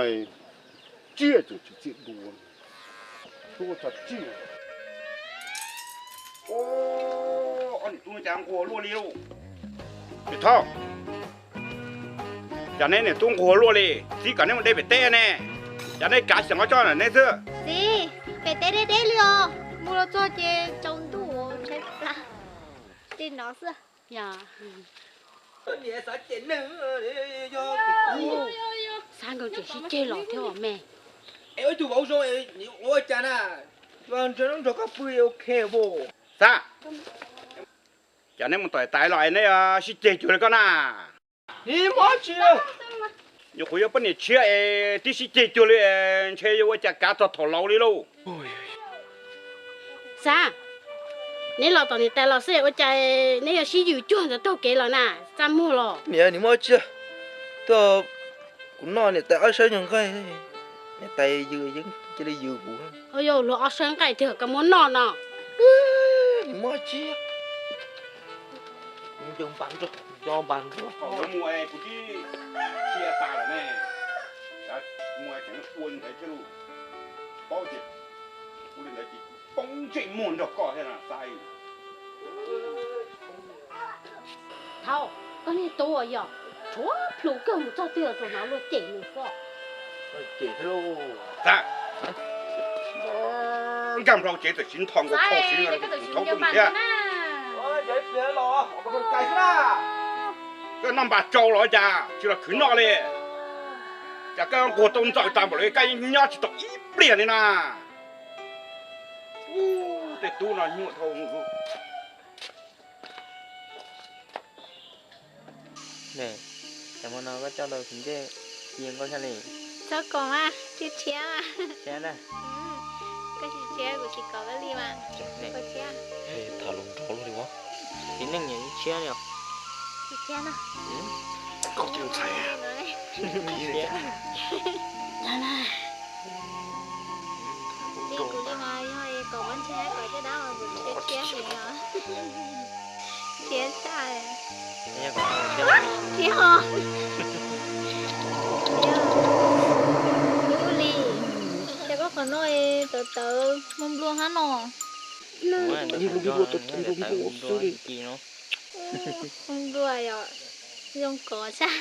tsiaj tseem tsis txim dua, tub txog tsiaj. Ob niam tub no cas nquag luaj li lauj. Thaub, cas neb niam tub nquag luaj li, txiv kom neb mus de pem teb ne, cas neb kav xyeem ob tsob ntawm neb xwb. Txiv, pem teb deb deb li os, mus los txog ces tsaus ntuj tshaib plab. Tej no xwb. Xav nkaus tseem sib ceg los thiab os me. Es ua ib tug vauv zoo ua cas na, nrog nrog koj pw ok vauv. Xav, cas neb mus tom tais los es neb sib ceg cuag li koj na. Nyuam qhuav yuav poj niam tshiab es twb sib ceg cuag li, ntshe yuav ua cas kav txog thaum laus li lauj. Xav, neb los tom niam tais los xwb ua cas neb yuav sib yws cuag ntawd taug kev los na, txaj muag los. Niam, nws muaj tsiaj, tuaj kuv noj niam tais ob sab nyuag nqaij, niam tais yws yeej cia li yws kuv. Ua yog luag ob sab nqaij tiag koj muab noj no. Nws muaj tsiaj. Nco npas nrog, nco npas nrog. Thaum mus kuv twb sia tas lawm ne, mus tseem ua li ntawd thiab lauj. Paub tias ua li ntawd ces poob ntsej muag nrog koj thiab na Xab. Thaub, koj niag tub uas yog tshuav plhu kawg mus txog twg los tsuas hnov luag cem nws xwb. Cem thiab lauj. Xab, nkag nplau tsev txawm tsis ntho nkaus khau siv no kuv thaub koj mus thiab. Koj noj npas tsau los cas tsis los khwv noj li? Cas koj nquag tau ntxaws tas npaum li, koj nyob tsis tau ib pliag li na. Tej tub no nyuaj dhau. Tam hmo no koj coj tau txiv ntsej ci nkauj thiaj li. Txhob kom mas, tshiab tshiab mas. Tshiab na. Koj tsis tshiab kuv tsis kom koj li mas. Koj tshiab. Tham lus nrov luaj li as. Txiv neej niam tshiab li os. Tsis tshiab no. Koj cia li ntxhais. Tshiab. Txiv kuv li mas yog kom muab ntshe kom caj dab mas kuv tshiab tshiab heev os. Tshiab tshaj. Tshiab ho. Tshiab li. Cas koj qhov no tawv tawv nplua nplua hab no. Nplua yom, zoo kov tshaj.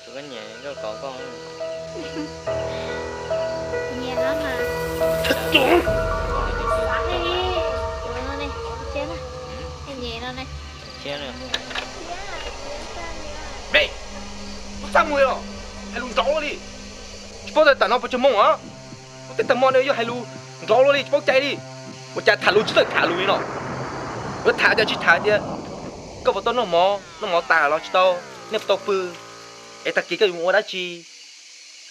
Koj nyiam koj kov koj. Nyiam lawm mas. Tus no ne, tshiab na. Nyiam no ne. Me, txaj muag os, hais lus nrov luaj li. Tsis paub tias tam no puas tsawg moo os. Lub teb tag hmo no yog hais lus nrov luaj li, tsis paub cai li. Ua cas tham lus tsis txawj tham lus li no. Yuav tham cas tsis tham tias koj puas tau noj mov, noj mov tas los tsis tau, nej puas tau pw, es tag kis koj yuav mus ua dab tsi.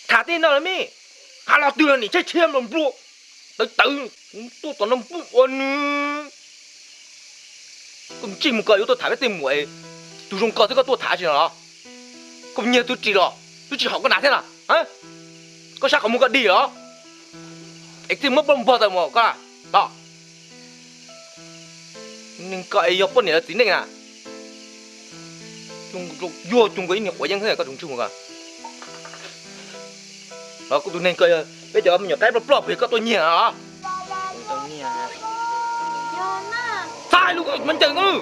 Tham tej no los me, ha los twg los niam tshaib tshiab nplua nplua, tawv tawv, tuaj tom no npuj ua nws. Koj mus tsij mus koj yuav tuaj tham peb tej muam, tus zoo koj thiab koj tuaj tham tsis no los? Koj nyiag twb ris los twb tsis haum koj hnav thiab na. Koj sab qhov muag koj dig los? Es thiaj muab poj npog tau mus koj na. Neeg koj es yog poj niam los txiv neej na. Yuag cuag nkaus ib niag quav yeeb xwb koj tus ntswg mus koj. Los kuv tus neeg koj, peb cov me nyuam qaib ploj ploj pes koj tuaj nyiag los? Txhais lus koj me ncees koj.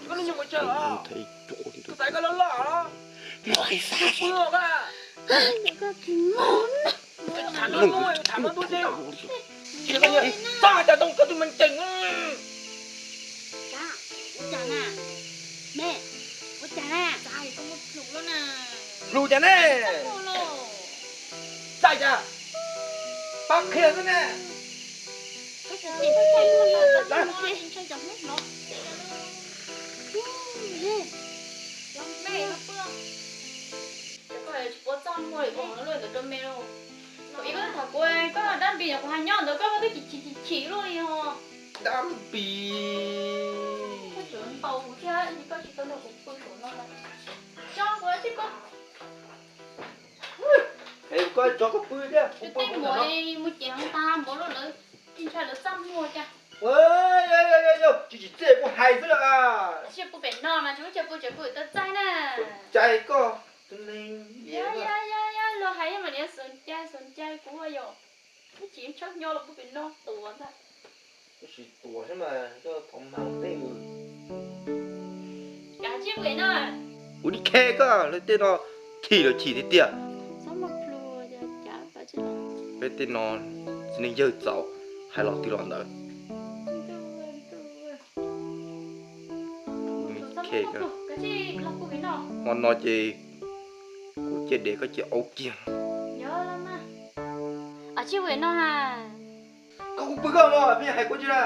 Koj lub nyuag muag tsawg os? Tus tais koj loj loj os. Tham no, tham no ntuj ne. Txaj cas tau koj tus me ncees. Ua cas na? Me, ua cas na? Plhus cas ne? Txaj cas? Pab qhia xwb ne. Koj tsis paub txaj muag li, koj hais lus ntawd rau me lauj. Thaum ub koj tham kuv, koj dab npis nyuam qhuav hais nyob ntawd koj twb chim chim chim chim luaj li os. Dab npis. Koj tseem ntaus kuv thiab, koj tsis tau nrog kuv pw saum no lawm. Tso kuv tib koj. Es koj tso koj pw thiab, kuv pw kuv no. Mus ces heev tas mov luaj lawm, tsis ntshai lawv txaj muag cas. Tsis tsim txiaj kuv hais xwb los. Tsis pw pem no mas tsis muaj chaw pw, tseem pw tau txaij na. Cai koj, tus neeg liam. Yog yog yog luag hais mas niam xum cai xum cai kuv yom. Twb tsis tshawb nyob los pw pem no tuav ntag. Tab sis tuav xwb mas koj thov mag tej. Kav tsij pw no. Kuv nim khe koj, lawv tej no chim los chim tiag tiag. Peb tej no txiv neej yawg txaus, hais los twg los ntawd. Nim khe koj. Hmo no ces kuv cia dev koj cia aub kiag. Koj kuv pw koj los peb hais kuv tsis la.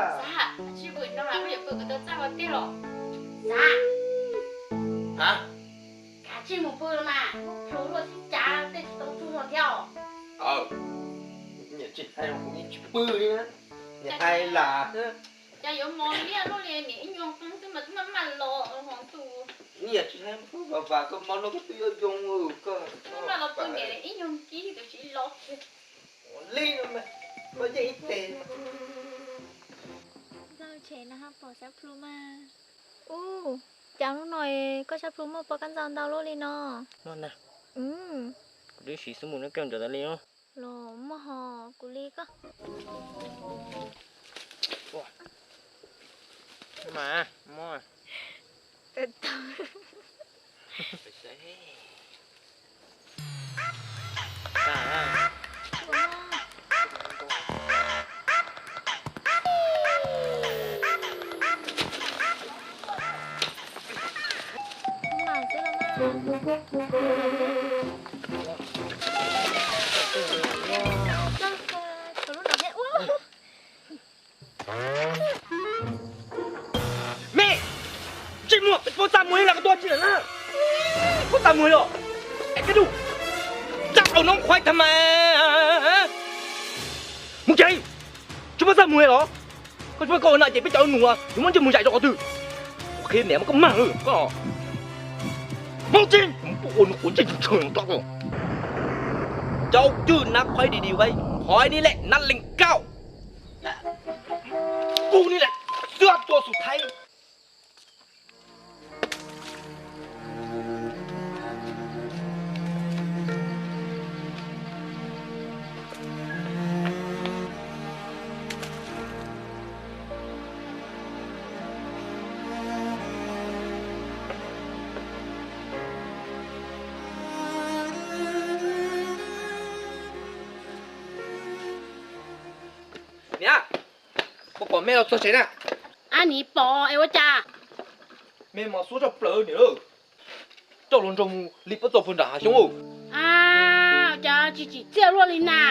Kav tsij mus pw mas, plhus luaj sib cav tej tsis tau txuag thiab os. Niam tsis hais kuv yeej tsis pw li na. Niam hais lam xwb. Cas yuav mos liaj luaj li, niam ib nyuag qeeb xwb mas twb maj maj los hov ntuj. Niam tsis hais, vam vam koj hmo no koj twb yuav yoo koj. Maj los pw niam ib nyuag kib tus tsis los kiag. Li no mas, no yeej ib teg. Ntxawg tshem na ha pom sab plhu mas. Ub, cas hnub no koj sab plhu muaj pob kab ntxawg ntau luaj li no? Muaj na. Kuv twb siv xub mus noj kawg ntsawm tas li. Los muaj ho kuv li koj. Mas muaj. Me, tsis muaj, tsis paub txaj muag li los koj tuaj tsis lawm na. Paub txaj muag los, es koj dub, txaj au noob khuaib tham mas. Mus ces, tsis paub txaj muag los, koj tsis paub koj ua no ces peb cov nus yuav muab ntsej muag zais rau qhov twg. Kuv qhia niam mas koj mag koj. Hmoob tseeb, ua nws quav ntsej tsoo tsoo rau. Cov twg nab khuaib di di, khuaib ni lem nab lees kauj. Kuv ni lem xwb tua xus thaib. Niam, puas pom me los txog tsev na? Ab, nim pom es ua cas? Me mas xub tshaj plaws niam. Coj luag nrog mus li pab txog puag nram hav xyoob. A, cas tsis tsim txiaj luaj li na.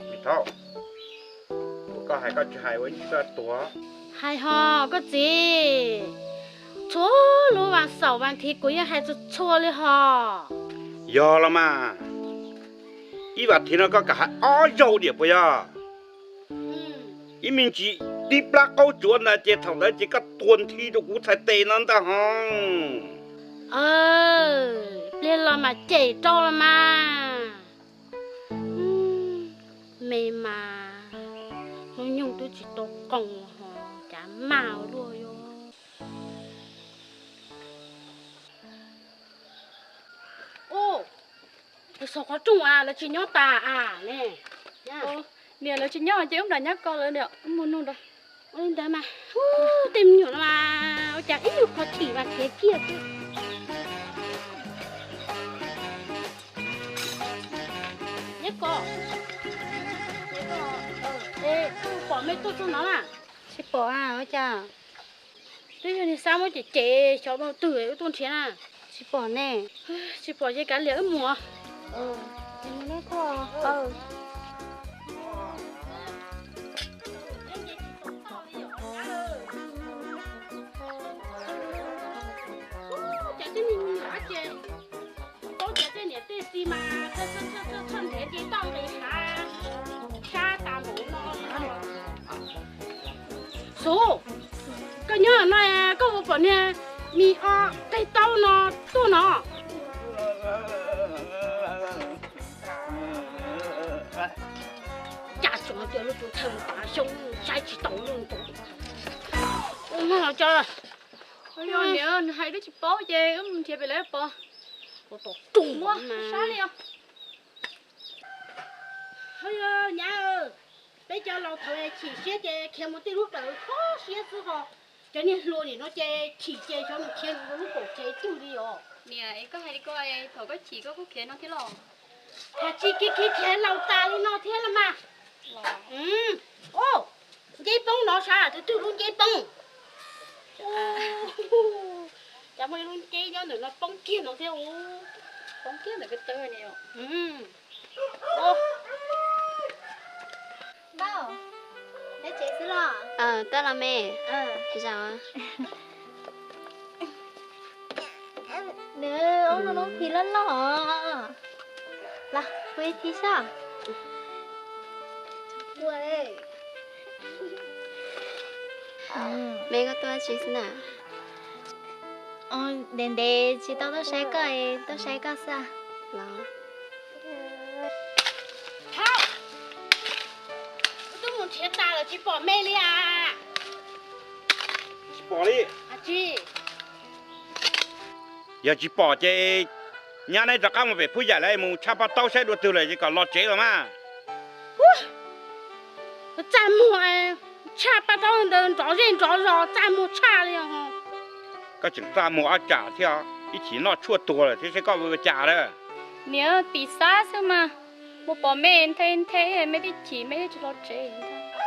Tsis tau, koj hais koj tsis hais ua ib ntsis koj tuag. Hais ho koj txiv, txhua lub vas xaum vas thiv kuv yeej hais txhua txhua li ho. Yog los mas, ib vas thiv no koj kam hais ob zaug diam puas yog? Ib me ntsis tib plab qaub tsuav ntawd ces thaum ntawd ces koj tuag nthi rau kuv txhais tes no ntag ho. Pliag los mas cem rau los mas. Me mas hnub nyoog twb tsis tau qoos ho, cas maj ua luaj yuav. Xaus qhov rooj as, lawv tsis nyob tas as ne? Niam, lawv tsis nyob ces wb nram nyab ko lawv niam, wb mus nug nrog. Ua li ntawd mas, tej me nyuam no mas ua cas ib nyuag qhov chim mas khiav kiag xwb. Nyab ko, pom me tuaj txog no na? Tsis pom a, ua cas? Twb yog niag Xab muab cem cem xyov mus twg wb tuaj nrhiav na. Tsis pom ne. Tsis pom ces kav liam wb mus. Ces tej niam tej txiv mas txhawj nrhiav ces toj nqis hav sab tas npaum no li no. Xub, koj nyob no koj ua pom niag me o tej taub no tuaj no. Cas tseem tias lub tus thawj tav xyoob saib tsis taus lub tus. Ua no los cov. Yog niam nws hais twb tsis paub ces wb mus nrhiav pem lawv pom. Kuv tus tus muab sab li os. Nyab, peb cov laus thaum chim siab ces khiav mus tej lub dawm kho siab xwb ho. Cov niag hluas nim no ces chim ces xyov nws khiav mus lub kaum tsev twg li os. Niam, es koj hais li ko, thaum koj chim koj kuj khiav no thiab los? Hais tsis kiag khiav khiav laus tas li no thiab los mas. Nceb poob no sav, tus twg lub nceb poob? Cas muaj ib lub nceb nyob ntawm no poob kiag no thiab. Poob kiag ntawm ko taw ni. Nyob tsev xwb los? Tab los me. Zaum. Nws ua lub phim loj loj. Los, ua ib thib soj. Me koj tuaj tsi xwb na? Ntev ntev tsis tau tuaj saib koj, tuaj saib koj xwb los. Wb twb mus nrhiav tas lawm tsis pom me li as. Tsis pom li. Yog tsis pom ces nyab neb rov qab mus pem Phub Yaim lawm mus tshaj paj taub saib dua twg lawm ces kom los tsev los mas. Txaj muag, tshaj paj taub ntawd nrov zej nrov zos txaj muag tshaj li. Koj tseem txaj muag ob tsam thiab, ib chim noj tshuaj tuag lawm thiab seb koj ua cas lawm. Niam, piv xab xwb mas, mus pom me nthe nthe me twb chim me twb tsis los tsev.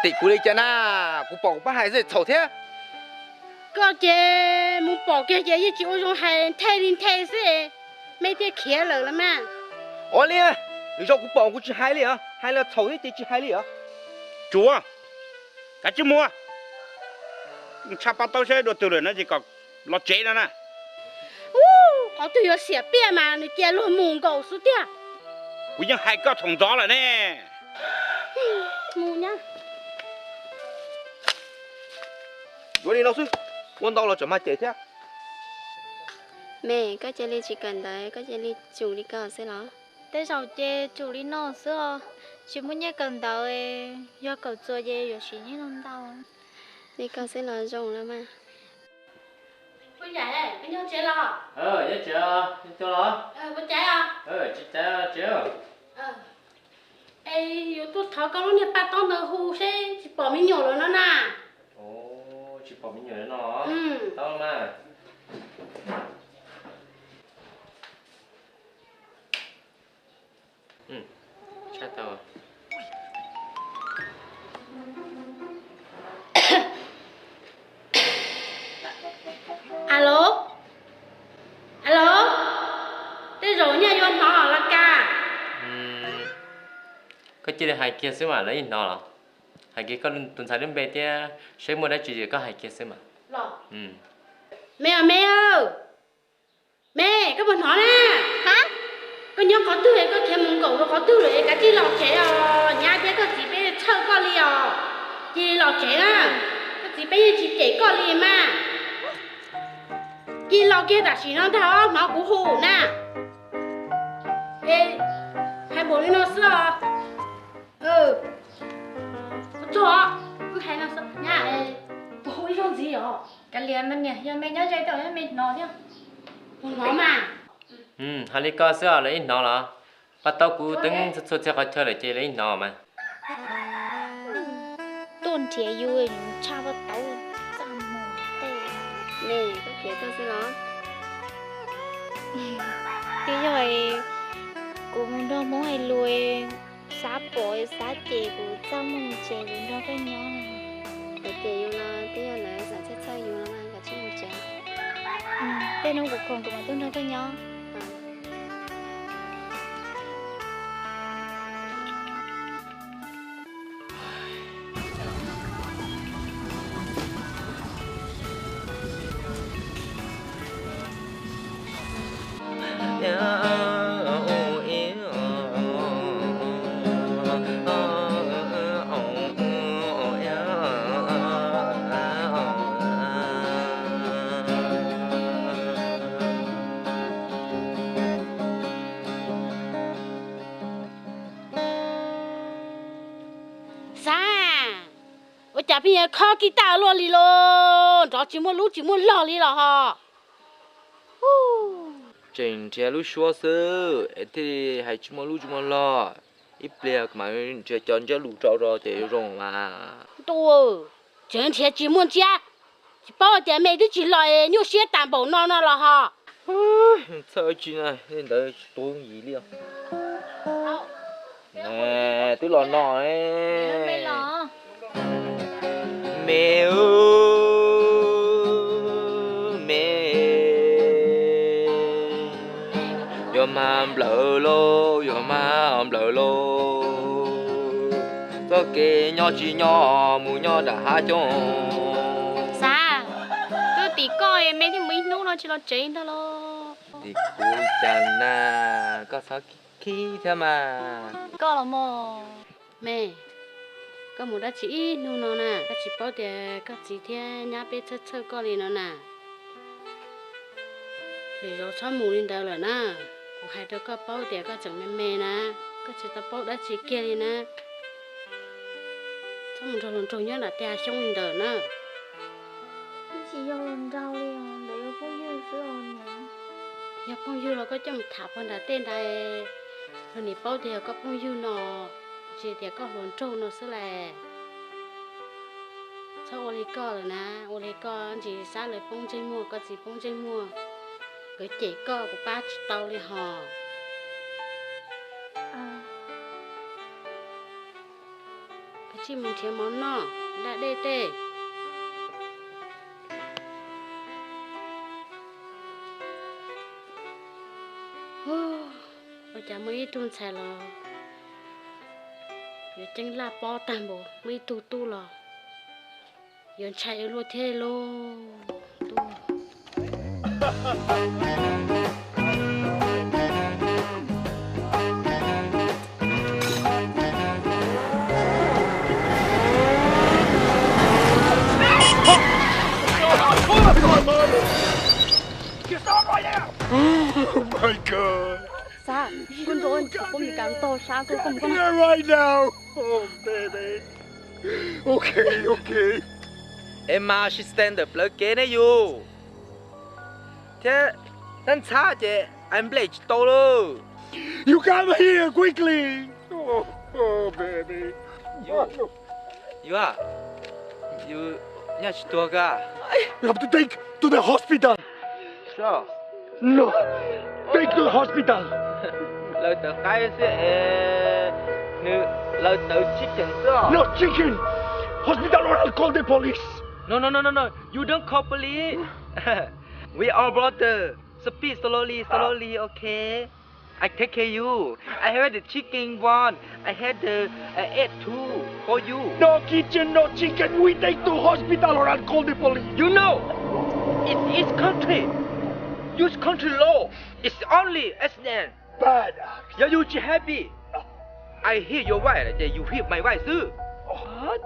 Tim kuv li cas na, kuv pom kuv pab hais xwb txhaum thiab. Koj ces mus pom kiag ces yeej tsis ua zoo hais, nthe li nthe xwb, me thiaj khiav lawm los mas. Ua li, lwm zaus kuv pom kuv tsis hais li os, hais los txhaum thiab ces tsis hais li os. Tsuav, kav tsij mus, tshaj paj taub saib dua twg lawm no ces kom los tsev no na. Qhov twg yuav xiam piaj mas nws cia luag mus nkaus xwb tiag. Kuv yeej hais koj thaum ntxov lawm ne. Mus nyab. Yuav li no xwb, ua ntau los tsam mag cem thiab. Me, koj cia li tsis kawm ntawv, koj cia li tsum li ko xwb los? Tej zaum ces tsum li no xwb os, tsis muaj nyiaj kawm ntawv, yog kawm txuas ces yuav siv nyiaj ntau ntau. Li ko xwb los zoo los mas. Puas yaim, koj nyob tsev los? Nyob tsev, nyob tsev los? Puas caiv os? Tsis caiv, tsev. Es yuav tuaj thov koj lub niag paj taub ntawd hu seb tsis pom me nyuam lawm no na. Tsis pom me nyuam lawm no. Tau mas. Tshaj tau. Cia li hais kiag xwb mas lawv yeej hnov los. Hais kiag koj tus ntxhais lub npe thiab seb muaj dab tsi koj hais kiag xwb mas. Me, me, me, koj puas hnov na? Koj nyob qhov twg es koj khiav mus nkaum rau qhov twg lawm es kav tsij los tsev os. Nyab thiab koj txiv peb txhawj koj li os. Cia li los tsev na. Koj txiv peb yeej tsis cem koj li mas. Cia li los kiag tam sim no ntag os, hnov kuv hu na. Es hais npaum li no xwb os. Txog, wb hais no xwb nyab, puas hu ib zaug ntxiv os? Kav liam mas niam, yog me nyob ze tej zaum me hnov thiab. Puas hnov mas? Hais li koj xwb os, lawv yeej hnov los? Paj taub kuv teeb txhua txhua txhia qhov chaw lawm ces lawv yeej hnov mas. Tuaj nrhiav yus, yus tshaj paj taub txaj muag tej. Me, koj khiav tuaj xwb los? Twb yog kuv mus nrog Hmoob hais lus, Xab pom Xab cem kuv txaj muag ces kuv nrog koj nyob. Lawv cem yus los twb yog lawv xav txhawj txhawj yus los mas, kav tsij mus tsev. Tej hnub kuv khoom kuv mam tuaj nrog koj nyob. Xab, ua cas pheej yuav khob kib tag luaj li lauj? Nrov tsis muaj lub tsis muaj log li los ho. Tseem nrhiav lub suab xwb es thiaj li hais tsis muaj lub tsis muaj log. Ib pliag kuv mam nrhiav cov ntsiab lus rau rau ces yuav zoo mas. Ntuj, tseem nrhiav tsis muaj ntsiab, tsis paub tias me twb tsis los nyuaj siab tas npaum no no los ho. Txhawj tsis na, li ntawd tsis tuag yim li. Twb los no. Me, me, yuav mag nplawm lauj, yuav mag nplawm lauj. Txoj kev nyob tsis nyob mus nyob nram hav xyoob. Xav, twb tim koj me thiaj mus ib hnub no tsis los tsev ntag los. Tim kuv li cas na, koj txhob khib thiab mas. Koj los mog. Me, koj mus dab tsi ib hnub no na? Koj tsis paub tias koj txiv thiab nyab peb txhawj txhawj koj li no na. Lwm zaus txhob mus li ntawd lawm na. Kuv hais rau koj paub tias koj tseem me me na, koj tsis tau paub dab tsi kiag li na. Txhob mus nrog luag nraug nyob nram tej hav xyoob li ntawd na. Twb tsis yog luag nraug li os, ntawd yog phooj ywg xwb os niam. Yog phooj ywg los koj coj mus tham puag nram tej ntawd, luag nim paub tias yog koj phooj ywg no, tsis tias koj hluas nraug no xwb las. Txhob ua li koj lawm na, ua li koj ntsis Xab lawv poob ntsej muag, koj txiv poob ntsej muag, nkawd cem koj kuv pab tsis tau li hos. Kav tsij mus nrhiav mov noj, da dej tej. Ua cas muaj ib tug ntxhais los yuav ceeb laj pob tag npaum, muaj ib tug tub los yuav ntshai ua luaj thiab lauj. Xav, koj nrog kuv mus kam tog sab koj, koj mus koj na. Right now. Oh, baby. Okay, okay. Es mas sis stand up plawv kev ne yus. Thiab tab ntxhab ces ai nplej tsis tau lauj. You come here quickly. Oh, oh, baby. Yus, yus, yus nyaj tsis tuag ka. You have to take to the hospital. No. Take to the hospital. Lawv tawv qaib xwb es, nws, lawv tawv chicken xwb. No chicken. Hospital or I'll call the police. No, no, no, no, no. You don't call police. We are brother. Speak slowly, slowly, okay? I take care you. I have the chicken one. I have the uh, egg too for you. No kitchen, no chicken. We take to hospital or I'll call the police. You know, it's, it's country. Use country law. It's only accident. Bad. Yog yus tsis happy, I hit your wife, you hit my wife too. What?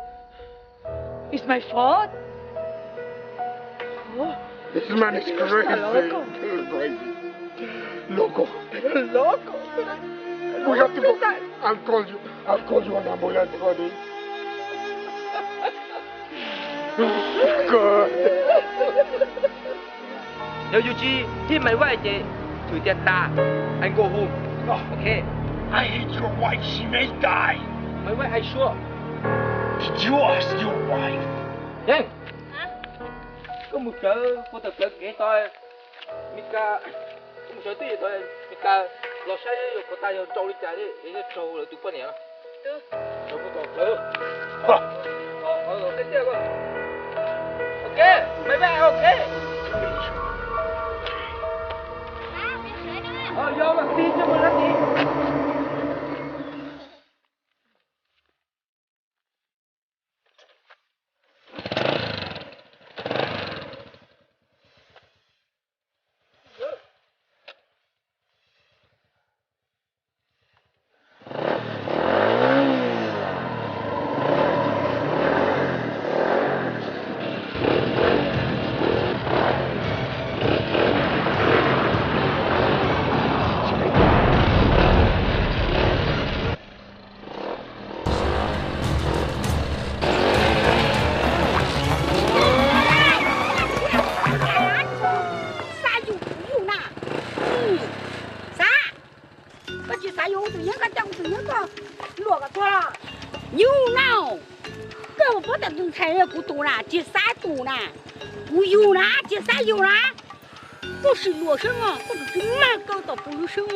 It's my fault? This man is crazy. Loco. Loco. Loco. We have to go. I'll call you. I'll call you an ambulance for this. God. Yog yus tsis hit my wife ces thwm tias tas, I go home. No. Okay. I hit your wife, she may die. My wife, I sure. Did you ask your wife? Yeej, koj mus sawv puas tau sawv kev tau Meskas, koj mus sawv twj ywm tau Meskas los saib yuav puas tau yog nrau li cas li, es yog raug lawv tus poj niam no. Raug puas tau sawv. Ok, my wife, ok. Yog mas, tig tsis mus lab tig. Xav yus kuv yus na. Xav, koj tsis xav yus tus nyob, koj coj tus nyob koj luam kom tuag. Yus na, koj puas paub tias tus ntxhais yog kuv tus na, tsis xav tus na. Kuv yus na, tsis xav yus na. Koj sim luam seb os, koj tus tsis mag kawg tom kuv lub seb.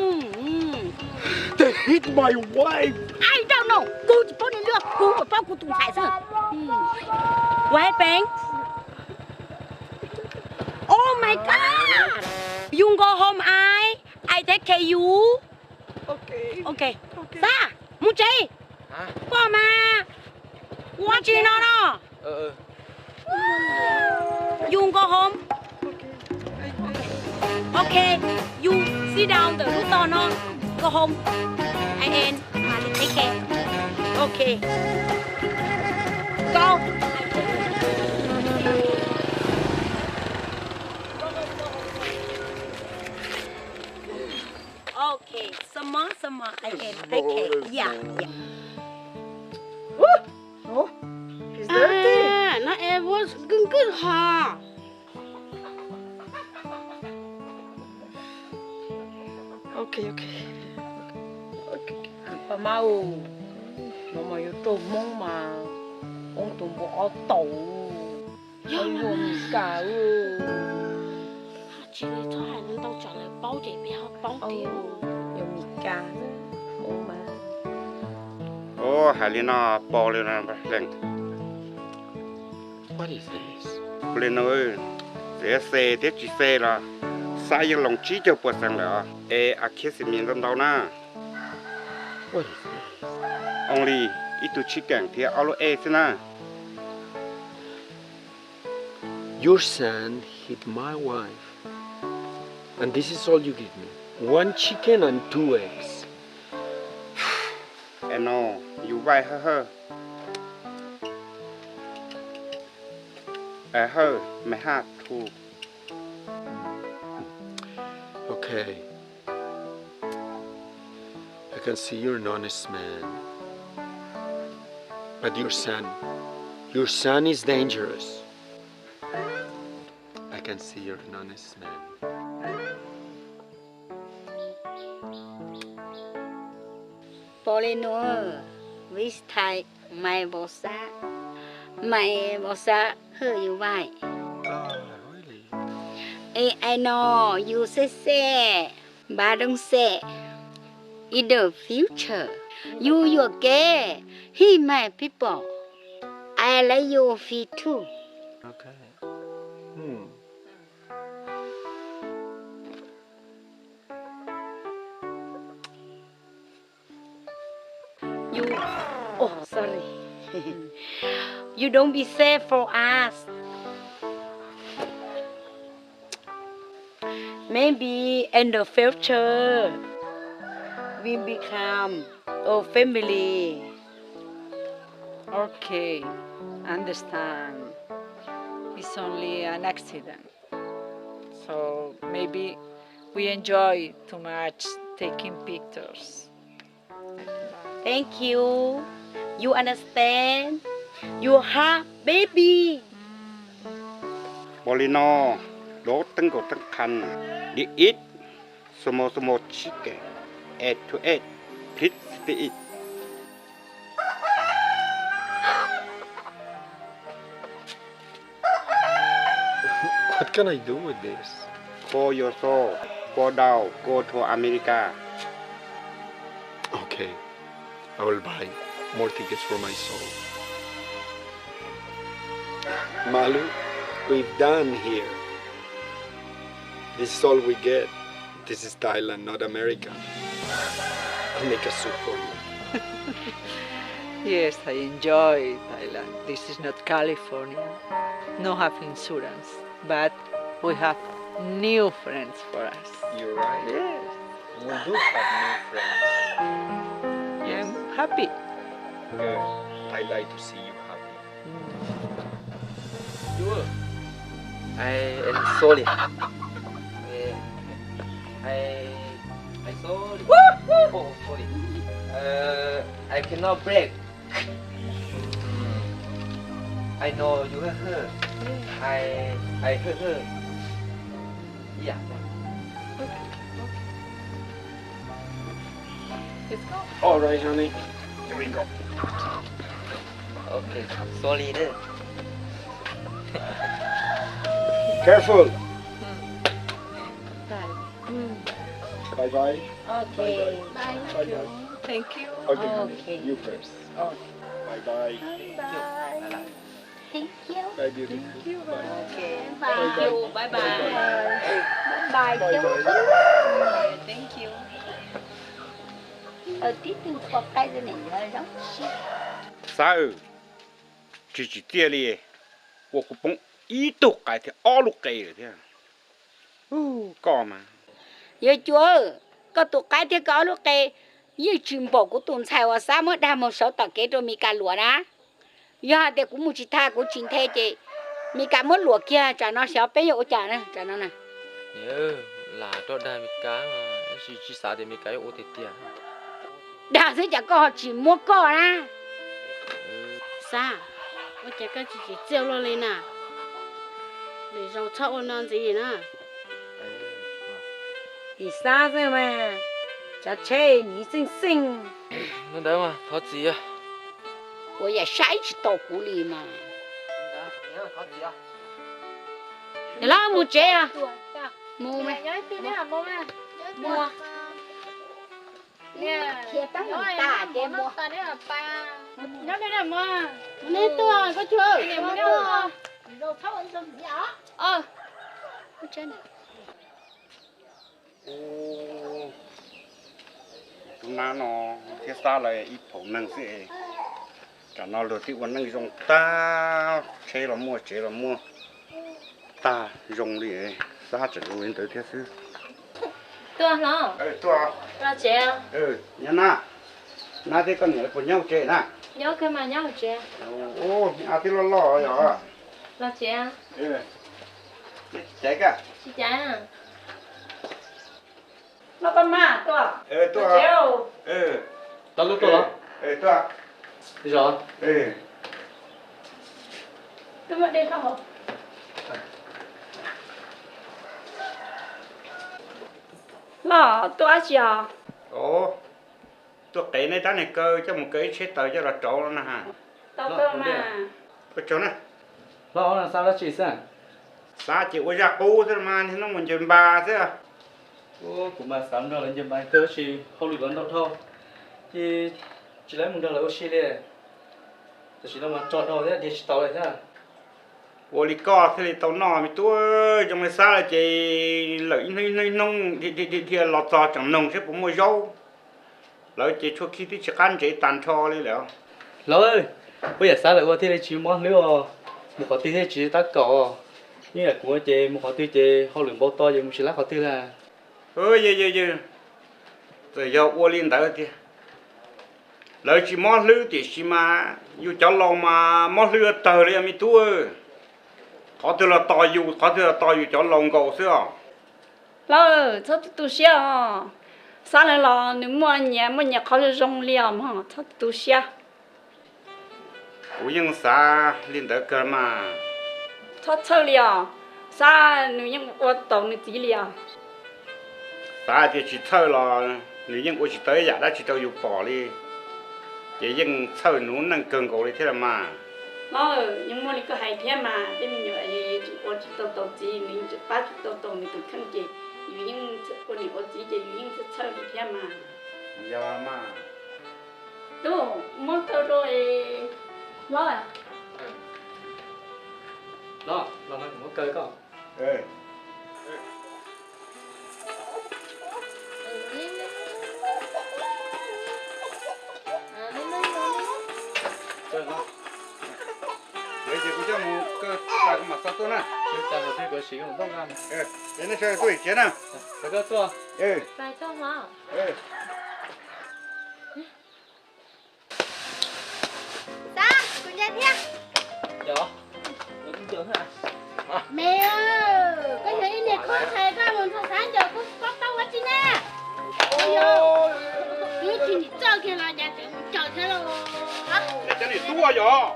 They hit my wife. I don't know, kuv tsis paub nws lub, kuv tsuas paub kuv tus ntxhais xwb. What happened? Oh my God! You go home, I, I take care you. Ok. Xav, mus tsev. Koj mas ua tsi no no. You go home. Ok, you sit down ntawm lub tog no. Go home. I am take care. Ok. Go. Ok, small, small, I am take care. Yeah, yeah. He's dirty. Nó es ua nkwj nkwj hos. Ok, ok. Paj Mab, no mas yus raug Hmoob mas poob tus npua ob taus. Yog Meskas. Tsis li txhob hais ntau tsam lawv paub ces peb ho poob thiab. Yog Meskas, Hmoob mas. Hais li no pom li no leej. Pom li no, txiv xe thiab tsis xe los xav yeej loos tsib caug puas xees lawm os. Es a khiab xim mis ntau ntau na. Only ib tug chicken thiab ob lub egg xwb na. Your son hit my wife, and this is all you give me? One chicken and two eggs. Eno, yus vaij hawj hawj. Hawj, mej haj thu. Okay. I can see you're an honest man. But your son, your son is dangerous. I can see you're an honest man. Pom li no, this time my boss, my boss hurt your wife. And I know you say sad, but don't sad. In the future, you will get hit my people. I like you feel too. Okay. Hmm. Oh, sorry. You don't be sad for us. Maybe in the future we become a family. Okay, understand. It's only an accident. So maybe we enjoy too much taking pictures. Thank you. You understand? You have baby. Npaum li no, lov teeb nkaus teeb qhan, di ib, sumo sumo chicken, eight to eight, please stay eat. What can I do with this? Call your soul, go down, go to America. Okay, I will buy more tickets for my soul. Malu, we've done here. This is all we get. This is Thailand, not America. I'll make a soup for you. Yes, I enjoy Thailand. This is not California. No have insurance, but we have new friends for us. You're right. Yes. We do have new friends. Yes. I'm happy. Good. I like to see you happy. Mm. You. I am sorry. Eh, I, I sorry. Oh, sorry. Uh, I cannot break. I know you hurt her. I, I hurt her. Yeah. All right, honey. Here we go. Okay, sorry. Careful. Bye bye. Okay. Bye bye. Thank you. Okay, honey. Okay. You first. Okay. Bye bye. Bye bye. Thank you. Bye, beautiful. Thank you. Bye. Okay. Bye. Thank you. Bye bye. Bye bye. Thank you. Thank you. Tib tug qhua qaib ne, yuav zoo siab. Xab, tsis tsim txiaj li, ua kuv poob ib tug qaib thiab ob lub qe lawm thiab. Koj mas. Yawg Cua, koj tus qaib thiab koj ob lub qe yeej tsis npaum kuv tus ntxhais uas Xab muab dag mus sawv tom kev rau Mes Kas luam na. Yog hais tias kuv mus tsis tau, kuv tsis nthe ces Mes Kas muab luam kiag, tsam no xyov peb yuav ua cas na, tsam no na. Lam rov dag Mes Kas, tab sis tsis xav tias Mes Kas yuav ua tiag tiag. Dag xwb cas koj ho tsis muab koj na. Xab, ua cas koj tsis tsim txiaj luaj li na? Lwm zaus txhob ua no ntxiv na. Ib Xab xwb mas, tsav tsheb nim xeej xeej. Ntawd mas thov txim. Ua yam saib tsis taus kuv li mas. Los mus tsev os. Mus. Mus. Khiav pab mus tas ces mus. Neb tuaj, koj tsuag. Tus nab no thiab Xab lawv ib phaum neeg xwb es, tsam no luag twb ua neej zoo tag, tsheb los muaj, tsev los muaj, tag zoo li, Xab tseem zoo li ntawd thiab xwb. Tuaj hlob. Los tsev. Nyob na, nab thiab koj niam puas nyob hauv tsev na? Nyob kawg mas, nyob hauv tsev. Ua, niam a thiab loj loj yog. Los tsev. Tsis caiv. Los koj mas tuaj. Tuaj. Tau lub tuaj los? Tuaj. Zos. Los tuaj dab tsi os? Tuaj qev nej rab niag kaw coj mus kaw ib tsheb taws coj los rauv no na. Tau kawg mas. Ua tsaug na. Hlob, Xab dab tsi xwb? Xab ces ua zaj qub xwb mas, niaj hnub mus ncaws npas xwb. Kuv mas xav nrog lawv ncaws npas kawg tab sis hauj lwm los nrog dhau, ces tsis lawv mus nrog lawv ua si li. Tam sim no mas tso dhau thiab dhia tsis tau li thiab. Ua li koj thiaj li tau noj me tub, zoo li Xab lawm ces lawm ib hnub ib hnub dhia los txog tseem noog seb puas muaj zaub. Lawv ces tshuaj khi twb tsis qab ntsev tag nrho li lawm. Lawv, puas yam Xab lawv ua thiaj li tsis mob hlwb os, mus qhov twg thiaj tsis tab kaum. Yeej yam kuv ces mus qhov twg ces hauj lwm npau taws ces mus tsis laib qhov twg li. Yog, yog, txawm yog ua li ntawd tiag, lawv tsis mob hlwb tiam sis mas yus cov laus mas mob hlwb tawg li me tub. Qhov twg los tos yus, qhov twg los tos yus cov laus nkaus xwb os. Lawv, txhob tu tu siab os. Xab lawv los nws muaj nyias muaj nyias qhov zoo zoo li os mog, txhob tu tu siab. Kuv yeej xav li ntawd kawg mas. Txhob txhawj li os, Xab nws yeej ua tau nws txiv li os. Xav tias tsis txhawj los nws yeej ua tsis tau ib yam dab tsi rau yus pom li, ces yeej txhawj nws lub neej kawg nkaus li thiab los mas. Lawv, yeej muaj li koj hais thiab mas, tej me nyuam tsis ua tsis tau tau txiv, nws yeej tsis pab tsis tau tau nws tus kheej ces yus yeej ua niam ua txiv ces yus yeej txhawj txhawj li thiab mas. Yog mas. Tub, muab kaw rau es. Los, los no kuv muab kaw koj. Ces kuv coj mus kaw tas kuv mam xa tuaj na. Ces nej sawv daws tuaj ib tsev na. Xab, kuv ncaws thiab. Me, koj yog ib niag koj hais koj mus nrog Xab ncaws kuv pob taub ua tsi na. Yog, kuv tsis nim txawj kiag los cas tseem mus ncaws thiab lauj. Cov niam tub yog.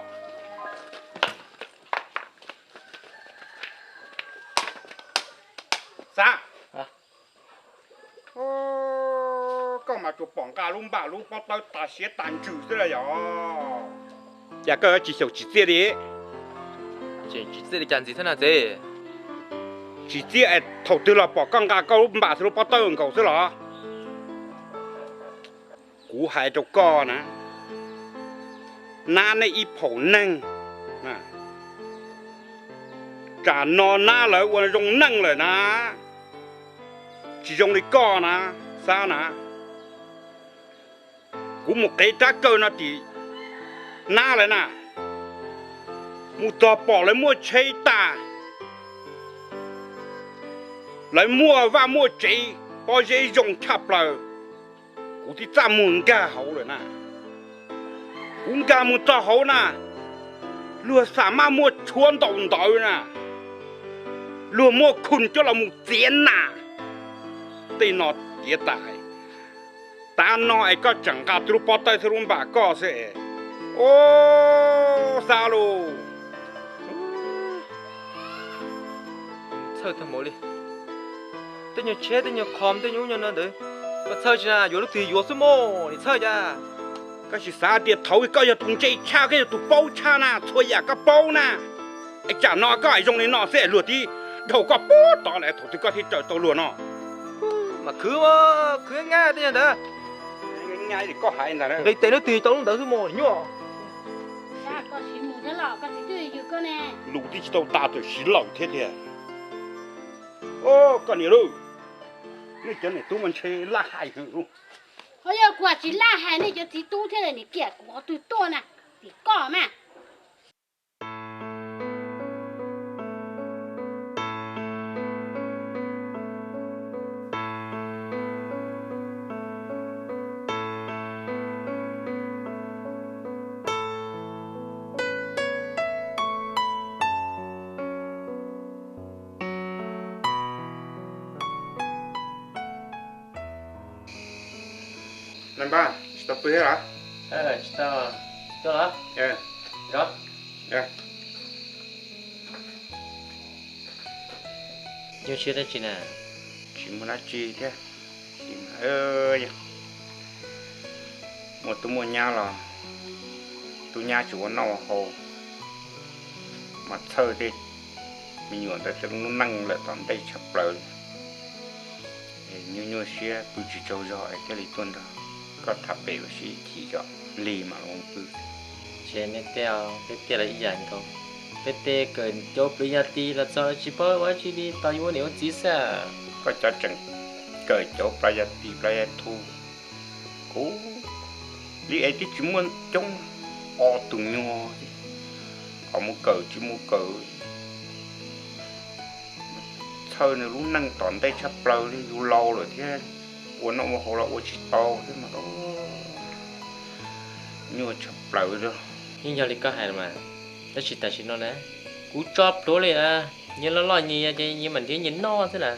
Xab, koj mas tsuas pom nqa lub npam lub pob tawb tas siav tas ntsws xwb los yog? Cas koj yuav tsis xyaum tsim txiaj li? Tsis txiaj li cas ntxiv thiab na txiv? Tsim txiaj es thaum twg los pom koj nqa koj lub npam thiab lub pob tawb nkaus xwb los? Kuv hais rau koj na, nab nej ib phaum neeg, tsam no nab lawv ua zoo neej lawm na, tsis zoo li koj na, Xab na. Kuv mus qev rab kaw no tim nab lawv na, mus txog pom lawv muaj tsheb tas, lawv muaj vaj muaj tsev, pob zeb zoo tshaj plaws. Kuv tib txaj muag nkag hauv lawm na. Kuv nkag mus txog hauv na, luag xam maj muaj tshuab ntaus ntawv na, luag muaj khun coj los mus txiav nas. Tej no tiav tas, tav no es koj tseem nqa tau lub pob tawb thiab lub npam koj xwb es. Au, Xab lauj. Txhawj tag npaum li. Tej nyuag tsheb tej nyuag qho tej nyuag ub nyuag no ntawd, koj txhawj tsis na, yuav lub twg yuav xwb mog, nim txhawj cas. Koj sim xav tias thaud koj yog tus ntse tshaj, koj yog tus paub tshaj na, txhua yam koj paub na. Es tsam no koj hais zoo li no xwb es luag tib dhau koj puag tod lawm thaum twg koj thiaj raws tau luag no. Mas khwv, khwv nyab tej nyuag ntawd. Nqis tes lub twg tau lub ntawd xwb mog, nyuaj. Lus twb tsis tau tas txawm siv lawm thiab tiag. Koj niam lauj, nej cov niam tub mas ntshe laj hais heev. Ho yog kuv tsis laj hais nej cov txiv tub thiab nim kiam kuv qhov twg tuaj na, tim koj mas. Npaj, tsis tau pw thiab los? Tsis tau, tuaj los? Nyuaj siab dab tsi na? Tsis muaj dab tsi thiab. Muaj tub muaj nyab los tub nyab tsis ua noj ua haus, mas txhawj tej me nyuam ntawd tej lub neej lawm tom ntej tshaj plaws li. Nyuaj nyuaj siab pw tsis tsaug zog es thiaj li tuaj nrog koj tham pem ua si ib chim zom lig mam li pw. Tsis, nej tej, peb tej los ib yam nkaus. Peb tej kawm cov plaub yav ti los txog tsis paub ua dab tsi li, tos yuav ua niam ua txiv xwb. Koj cov tseem kawm cov plaub yav ti plaub yav thu, Kuv li es twb tsis muaj coob, ob tug nyuag, qhov mus kawm tsis mus kawm, txhawj nws lub neej tom ntej tshaj plaws li, yus laus lawm thiab ua noj ua haus los ua tsis tau thiab mas nyuaj tshaj plaws li. Yeej yog li koj hais mas, tab sis tam sim no na, kuv tso plhuav li, nyias loj loj nyias ces nyias mam nrhiav nyias noj xwb na.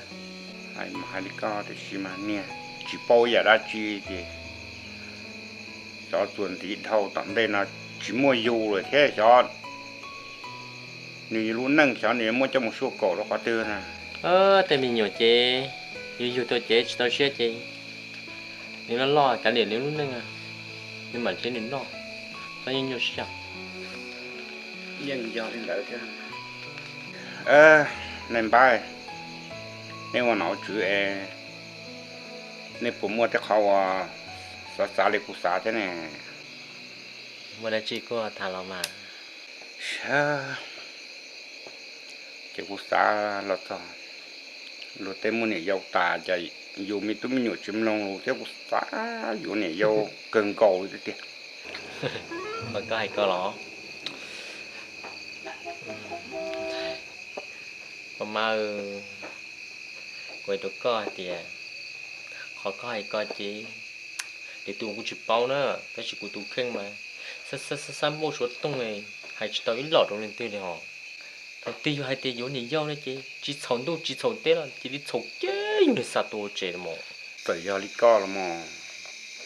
Hais mas hais li koj tiam sis mas niag tsis paub yam dab tsi ces xyov txuas ntxiv dhau tom ntej no tsis muaj yus lawm thiab xyov nws lub neej xyov nws muab coj mus suaj kaum rau qhov twg na. Tej me nyuam ces yus yug tau ces tsis tau siab ces nws loj loj kav liam nws lub neej, nws mam nrhiav nws noj, txhob nyuaj nyuaj siab. Yeej yog li ntawd thiab. Nej npab, nej ua nom ua tswv es nej puas muaj tej qhov uas xav xav li kuv xav thiab ne? Muaj dab tsi kuj tham los mas. Ces kuv xav los txog luag tej muaj niam yau tas ces yus me tub me nyuam tsis mloog lus thiab kuv xav yuav niam yau kawg nkaus li tiag. Koj hais koj los? Koj mas, kuv hais rau koj hais tias qhov koj hais ko ces lwm tus kuv tsis paub na, tab sis kuv tus kheej mas xab xab xab npauj suav tooj, hais tsis tau ib los rau leej twg li hos. Thaum twg yog hais tias yuav niam yau no ces tsis txhaum ntuj tsis txhaum teb los cia li txhaum kiag yus niag xa tuaj tsev los mas. Txawm yog li koj los mas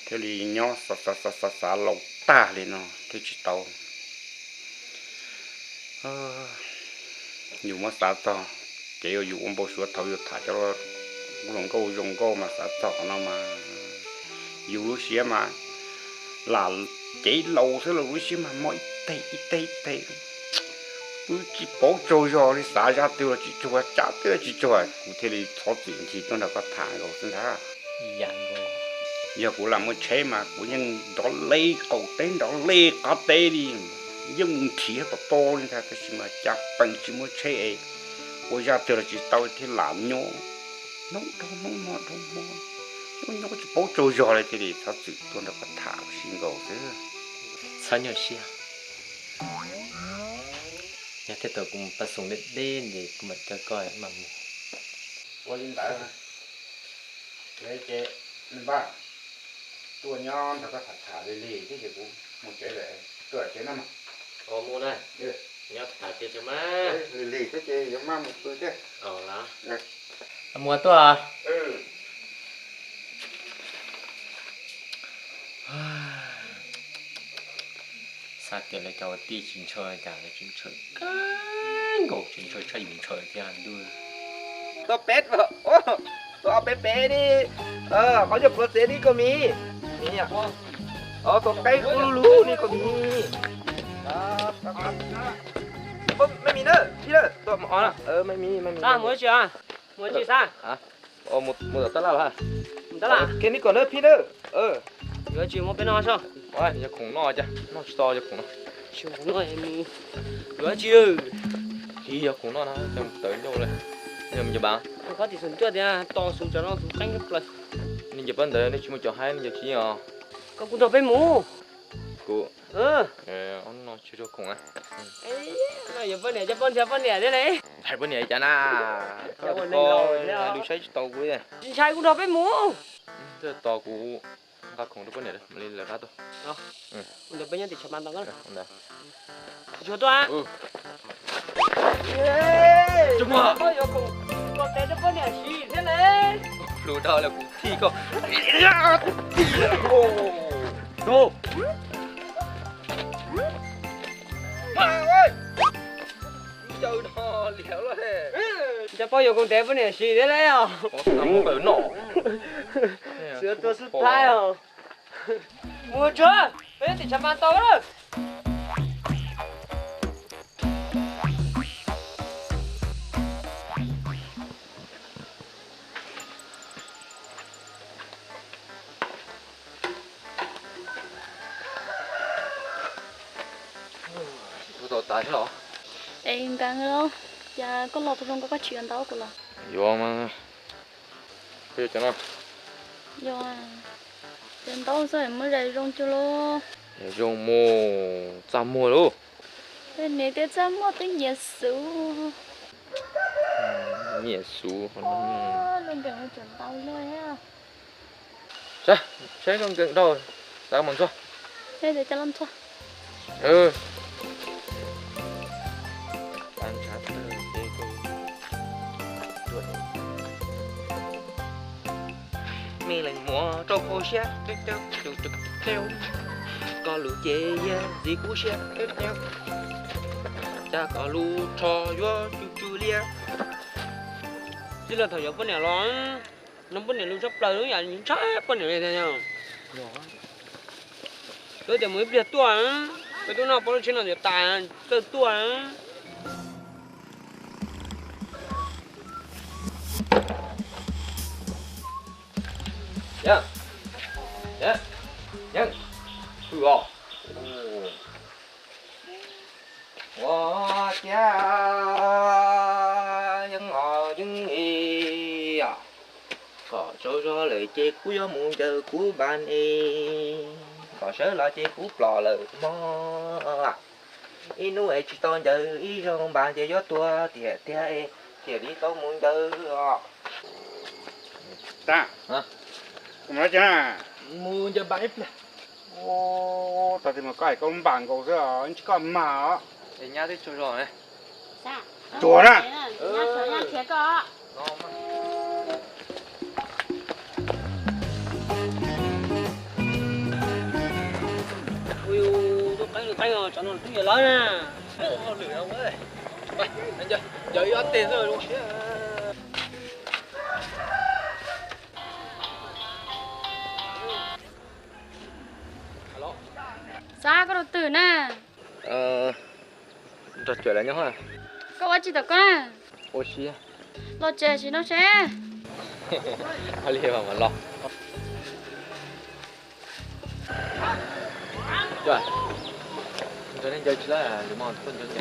thiaj li nyob xav xav xav xav xav laus tag li no thiab tsis tau. Yus muab xav txog kev uas yus ua npau suav thaum yus tham cov hluas nkauj zoo nkauj mas xav txog qhov no mas yus lub siab mas lam cev laus xwb los lub siab mas mob ib teg ib teg ib teg. Kuv tsis paub tsaug zog li, xav zaj twg los tsis tsuag, cav twg los tsis tsuag, kuv thiaj li thov txim ncig tuaj nrog koj tham nkaus xwb ntag. Yog kuv lam muaj tsheb mas kuv yeej nrov li qaum teb nrov li qab teb li, yeej mus nrhiav tom toj li ntag, tab sis mas cas peem tsis muaj tsheb es ua zaj twg los tsis tau thiaj lam nyob hnub dhau hnub hmo dhau hmo, nyob nyob tsis paub tsaug zog li, thiaj li thov txim tuaj nrog koj tham ua si nkaus xwb. Txhob nyuaj siab, yog tej thaum kuv mus pab xoom deb deb ces kuv mam coj koj mam mus. Ua li ntawd ces npaj tuaj nyob nrog koj tham tham lig lig thiab ces kuv mus tsev lawm, tuaj tsev no mas. Mus na, nyob tham tiag tiag mas. Lig lig thiab ces yuav maj mus pw thiab. Mus tuaj. Xav tias lawv cov ua tij tsis ntshaw cas lawv tsis ntshaw kawg nkaus, tsis ntshaw tshaj yus ntshaw thiab ntuj. Tua peb, tua ob peb peb ni, qhov cov pluav txiav ni koj mi, tua qaib kub lug lug ni koj mi. Mej mi na, phij na, tua mej mi, mej mi. Mus ib tsi, mus ib tsi xab? Mus tom tab laj los? Mus tab laj. Kev ni kom na phij na. Yuav tsi muab peb noj soj. Yog khoom noj cas noj tsis tau yog khoom no. Tsis khoom noj, yuav tsi. Tsis yog khoom noj na, tawv ncauj li. Yog me nyuam npab. Koj tim xum cuaj tias tos xum cov no xum qeeb plaws. Nej ncaws pab ntawd nej tsis muaj cov haib nej ncaws tsis yeej os. Koj kuj nrog peb mus. Kuv no tsis rau khoom na. Yuav poj niam cov poj niam poj niam thiab le. Hais poj niam cas na. Koj ua neeg laus thiab, lus saib tsis tau kuv li. Tsis ntshai kuv nrog peb mus. Tos kuv nqa khoom rau poj niam mam li lawv qab tuaj. Ua ntawd peb nyob tim tshav mas ntau. Tsis tshua tuaj. Yuav khoom, koj tes rau poj niam siv thiab le. Lus dog los kuv thij koj. Ncaws no liam lawm. Nco poj yuav khoom tes poj niam siv thiab le os. Xiav tua xub thaib os. Mus tsuag, peb nyob tim tshav mas ntau lawm. Es nkees los, cas koj los kuv zoo nkauj koj tsis yuav ntau kuv los? Yuav mas. Koj yuav cov no? Yuav. Ntau xwb muab zais zoo cuag lauj. Zoo mus txaj muag lauj. Niam tias txaj muag twb nyiam xwb. Nyiam xwb. Lub nkees tseem ntau luaj thiab. Saib, saib koj nkees dhau, xav mus ntxuag. Coj los ntxuag. Me leej muam rau koj siab, koj lub cev yog ntxiv kuv siab, cas koj lub tsho yuav tsw tsw liab. Txij li thaum yuav poj niam los, no poj niam lus tshaj plaws, yam ntshai poj niam li tiag. Lawv tias mus ib pliag tuaj, peb twb noj peb lub tsheb no yuav tas, txawj tuaj. Ua tiag, yeej os yeej os. Kom tsaug zog lawm ces kuv yuav mus ncaws kuv npas ne. Kom sawv los ces kuv ploj lawm mog. Ib hnub es tsis tau ncaws ib zaug npas ces yuav tuag tiag tiag, thiaj li tau mus ncaws os. Tag, kuv mus no ces mus ncaws npas ib pliag. Tag, tis mas koj hais koj lub npas nkaus xwb os, tsis koj mag os. Es nyab twb tsaug zog ne. Tsuas na. Tus qeeb qeeb os, tsov no twb yog lawv na. Ncaws ib ob teg xwb zoo siab. Xav koj rau twg na? Nrog cuam lawv nyob. Koj ua tsis tau koj na. Ua si. Los tsev sim no seb. Li mas los. Nrog nej ncaws tsis lawm, lwm hmo koj ncaws.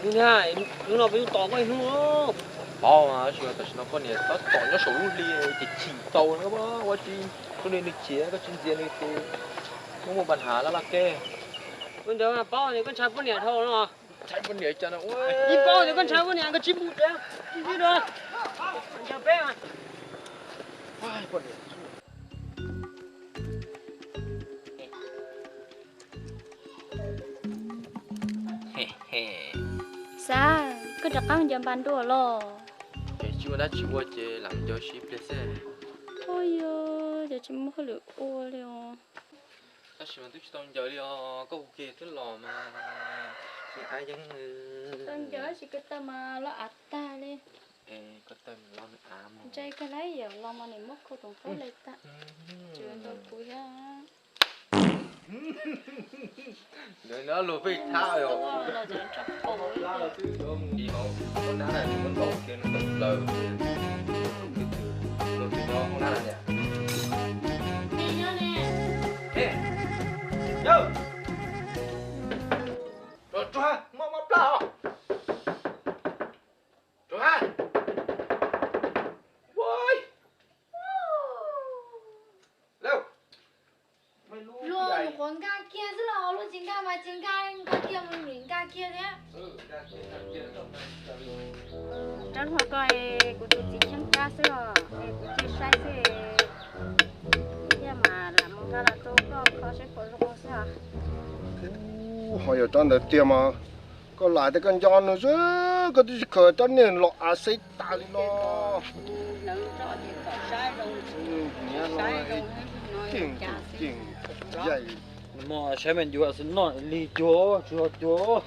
Hnub no peb yuav tos koj ib hnub. Paub mas, tab sis tam sim no koj niam tab tom nyob saum lub hli ces chim tau na, ua tsis koj niam nws chim koj tsis ntxias nws ces muaj muaj pab hav laj laj kej. Koj ntawd paub tias koj ntshai poj niam dhau no. Ntshai poj niam cas no. Ib paub tias koj ntshai poj niam koj tsis mus tias tsis ntxiv dua. Ncaws peb. Xav, koj rov qab ncaws npas dua los? Ces tsis ua dab tsi ua ces lam ncaws sib pliag xwb. Ua yog ces tsis muaj hauj lwm ua li os. Tab sis mas twb tsis tau ncaws li os, koj hu kiag twb los mas. Tsis av yeeb. Tau ncaws tab sis koj taw mas loj av tag li. Koj taw los nws av mus. Ntshe koj lab yam los mas nws muab khau toom qab li tag. Tsis ua ntau kuv thiab. Ntawd no luag pheej thab os. Ib hauv hauv nab na, tsis muab ntaus kiag nws tawm plaws. Luag twb nyob hauv nab na niam. Yawg, rov rog, mob mob plab os. Rog, luag nyuam qhuav nkag kiag xwb los luag tsis nkag mas tsis nkag, nkag kiag mus nim nkag kiag thiab. Rab hluas ko kuv tus txiv cheeb rab xwb os, es kuv cia saib xwb. Kuv thiaj mas lam mus nkag los rau koj kho seb puas zoo xwb os. Ho yog rab ntawd tiag mas koj lam tias koj nco nws xwb, koj twb tsis khaws rab niag los av xeb tas li no. Mus saib me nyuam xwb noj lig cuag tsis yog cuag.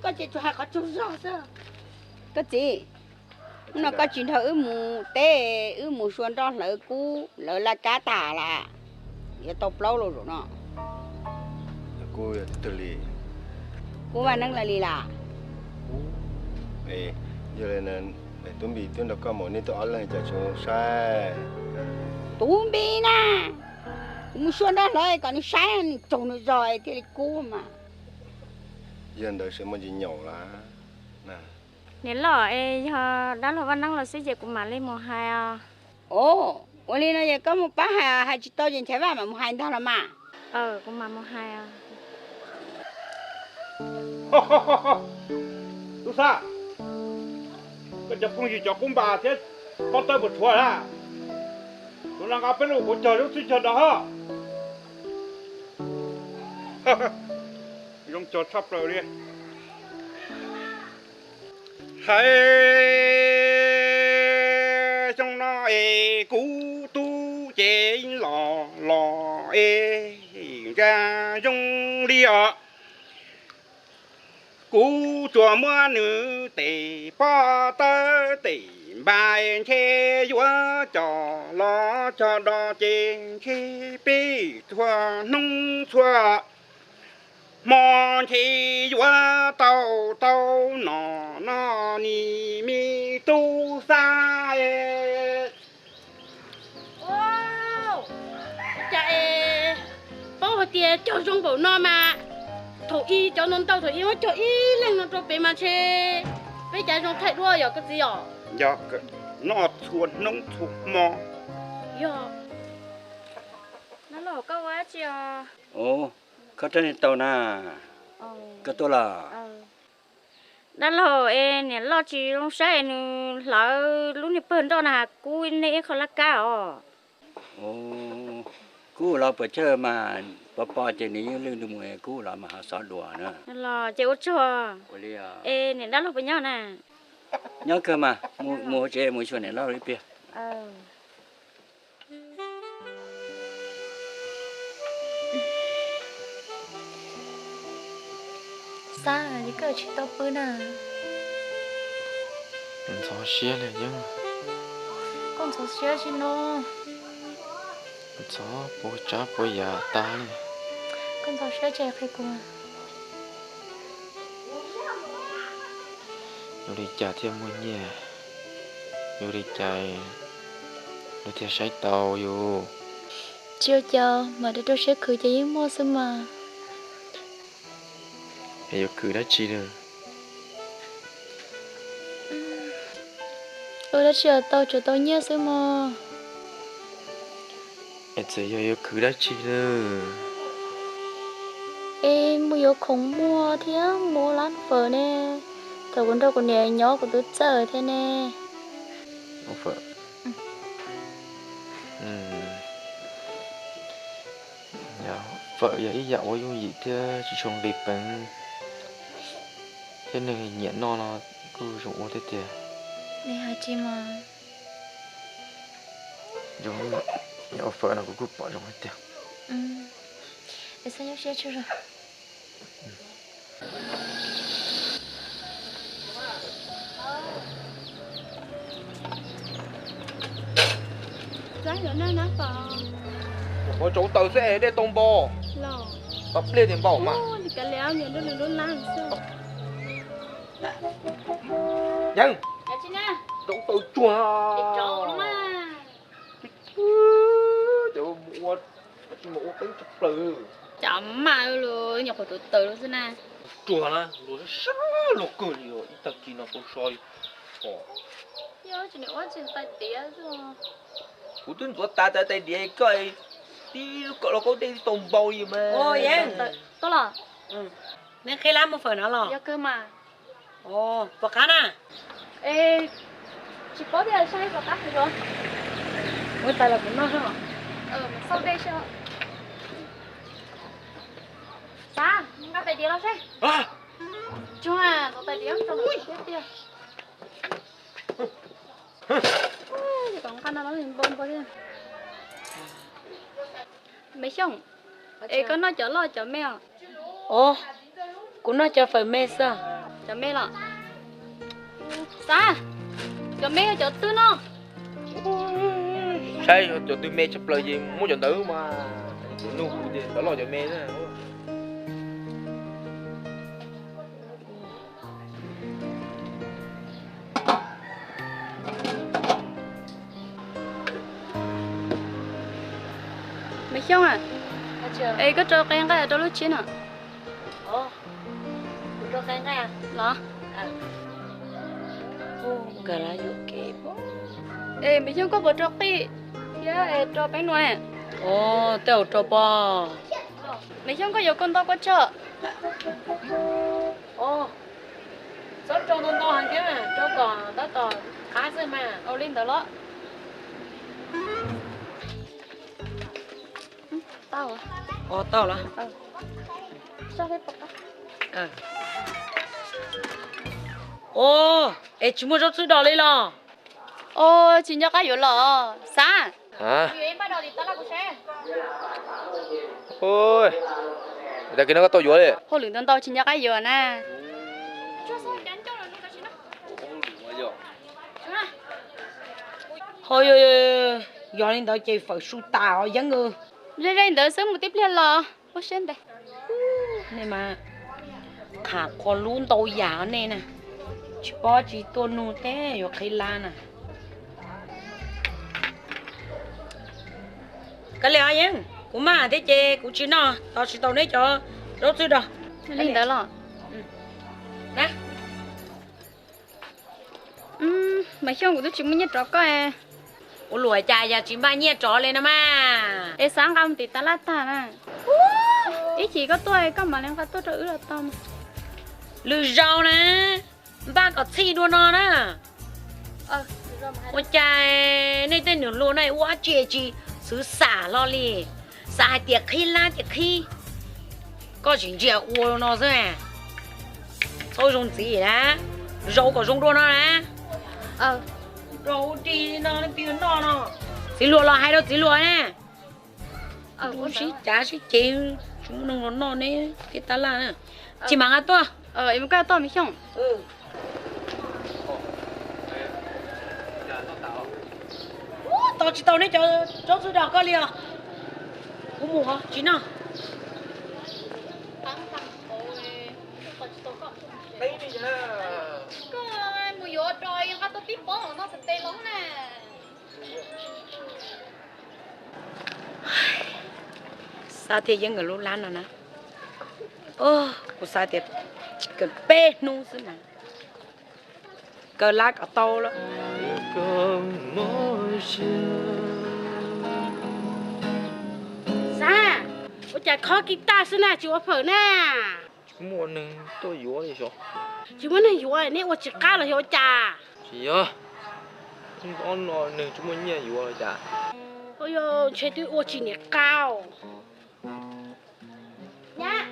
Koj ces tsuas hais qhov tsaug zog xwb. Koj txiv, hnub no koj tsis nrog wb mus teb, wb mus xyuas nroj hlawv kub lawv laj kab tas lawm, yuav tau plaub los zaum no. Kub yog twg li? Kub Vaj Neeb lawv li las. Yog li, Tub Npis twb nrog koj mus nej twb ob leeg cas tsis saib? Tub Npis na, kuv mus xyuas nroj hlawv kom nws saib nws tsaug nws zog thiaj li kub mas. Yog ntawd ces muaj ntsis nyaum lawm. Niam loj, es yog dab laug Vaj Neeb los xwb ces kuv mam li mus hais os. Os, Ua li no ces koj mus pab hais, hais tsis tau ces Nchaiv Vaj mam mus hais ntag los mas. Kuv mam mus hais. Tub Xab, koj cov phooj ywg cov qub npas thiab pob tawb puas tshuav na? Kuv no nqa peb lub kuv cog zoo txhij cog do hos. Zoo cog tshaj plaws li. Hais xyoo no es kuv tub ces los los es ntsa zoo li os. Kuv tsuas muab nws tes pob tawb tes npas ntshe yuav cog los cog do ces ntshe peb txhua hnub txhua hmo ntshe yuav tau tau no no ni me tub Xab. Cas es paub hais tias cog zoo npaum no mas thaum ub cov no ntau thaum ub muab cog ib leeg no rau pem mas ntshe peb cas zoo thaij duab yom koj txiv yom? Yog, noj txhua hnub txhua hmo. Yog. Dab laug, koj ua dab tsi os? Ua, koj rab niag tau na. Koj tuaj los? Dab laug, es niam loj tsis zoo saib es nws hlawv lub niag pawg nroj na kub nej ib qho laj kab os. Kub los puas tsawg mas, pov pov ces nws yeej lwj mus, kub los mas ho xov dua na. Los ces ua tsaug. Es niam dab laug puas nyob na? Nyob kawg mas, mus hauv tsev mus xyuas niam dab laug ib pliag. Xab, koj tsis tau pw na? Ntxhov siab li Yeeb. Koj ntxhov siab tsi no? Ntxhov puas tsav puas yam tas li. Koj ntxhov siab tsi qhia kuv. Yuav li cas thiaj muaj nyiaj? Yuav li cas nws thiaj saib tau yus? Tsis ua cas, mam rau rau siab khwv ces yeej muaj xwb mas. Es yuav khwv dab tsi lawm? Ua dab tsi los tau, tsuas tau nyiaj xwb mog. Es txawm yog yuav khwv dab tsi lawm? Es mus yuav khoom muag thiab mus ua lab fawm ne. Thaum kuv nrog kuv niam nyob kuv twb txawj thiab ne. Fawm yog ib yam uas yooj yim thiab tsis tshua nqis peev, thiab neeg nyiam noj no kuj zoo ua thiab tiag. Nws hais tsis mas. Zoo, yog ua fawm no kuv kuj pom zoo thiab tiag. Es xav nyob siab tsuag zog. Ua tsauv taws xwb es dej tau npau. Tau pliag tias npau mas. Yeeb, tsauv taws tsuag. Cov ua, ua teeb tshaj plaws. Cov mas los nyuam qhuav tuav taws xwb na. Tsuag na, luag sab luag kawg li os, ib tag kis no tau so li. Kuv twb ntxuav tas tais diav koj, tib lub kaum los kaub dej tau npau li mas. Tuaj los? Neb qhib lab mus fawm no los? Yog kawg mas. Pom qab na. Tsis paub tias saib pom qab. Muab tais los kuv noj. Xauj dej seb. Xav nqa tais diav los seb. Tsuag, tais diav rau thiab tiag. Kom nqa no los npau npau thiab. Me Xyooj, es koj noj cov loj cov me os? Os, kuv noj cov fawm me xwb. Cov me los? Xav, cov me yog cov twg no? Saib cov twg me tshaj plaws ces muab cov ntawd mas. Nug kuv tias cov loj cov me na. Me Xyooj, es koj rau qe nqaij rau lub tsheb no? Los? Es Me Xyooj, koj puas rau qij? Thiab es rau peb nua. Ua tej zaum rau pog. Maiv Xyooj, koj yuav koj ntau koj tso. Txhob rau ntau ntau heev thiab, rau kom tab tom qab xwb mas. Ua li ntawd los. Tau. Tau los. Ua, es tsis muaj zaub txhwb dos li los? Ua, tsis nco qab yuav los xav. Tag kis no koj tau yuav li. Hauj lwm ntau ntau tsis nco qab yuav na. Ho yog, yog li ntawd ces fawm su tas os Yeeb. Ze ze ntawd xwb, mus tib pliag los ua siab ntev. Nej mas qham qhuas lub ntau yam nej na, tsis paub tsis tuaj nug teb yuav qhib lab na. Kav liam Yeeb, kuv maj thiab ces kuv tsis noj, tos tsis tau neb cov zaub txhwb dos. Li ntawd los. Mas Xyooj, kuv twb tsis muaj nyiaj rov koj. Ua luam cas yog tsis npaj nyiaj rov li no mas. Es xav nqa mus tim tas laj tag na. Ib chim koj tuaj koj mam li nqa tuaj rau wb los tau. Lwm zaus na, npaj kom txhij dua no na. Ua cas nej tej nws luag no ua dab tsi tsis xwv xam hlo li, xav hais tias qhib lab ces qhib. Koj tsis ntsia ua no xwb. Txhob zoo ntxiv na, zaus kom zoo dua no na. Rau ua dab tsi no, leej twg noj no. Txiv hluas los hais rau txiv hluas na. Sib cav sib ceg, tsis muaj neeg los noj neb tej tas laj na. Tsis mam nqa tuaj. Tos tsis tau neb cov zaub txhwb dos koj li os. Kuv mus tsis noj. Koj mus yuav rau nqa tau tib pob no xav tes los na. Xav tias Yeeb nkawd lub lab no na. Kuv xav tias kaw peb hnub xwb mas kaw lab kom tau lawm. Xav, ua cas khob kis taj xwb na, tsis ua phawm na? Tsis muaj neeg tuaj yuav li os. Tsis muaj neeg yuav, neb ua tsis qab los yog ua cas? Tsis yog, ob no neeg tsis muaj nyiaj yuav los cas? Yog ntshe twb ua tsis niam qab. Nyab,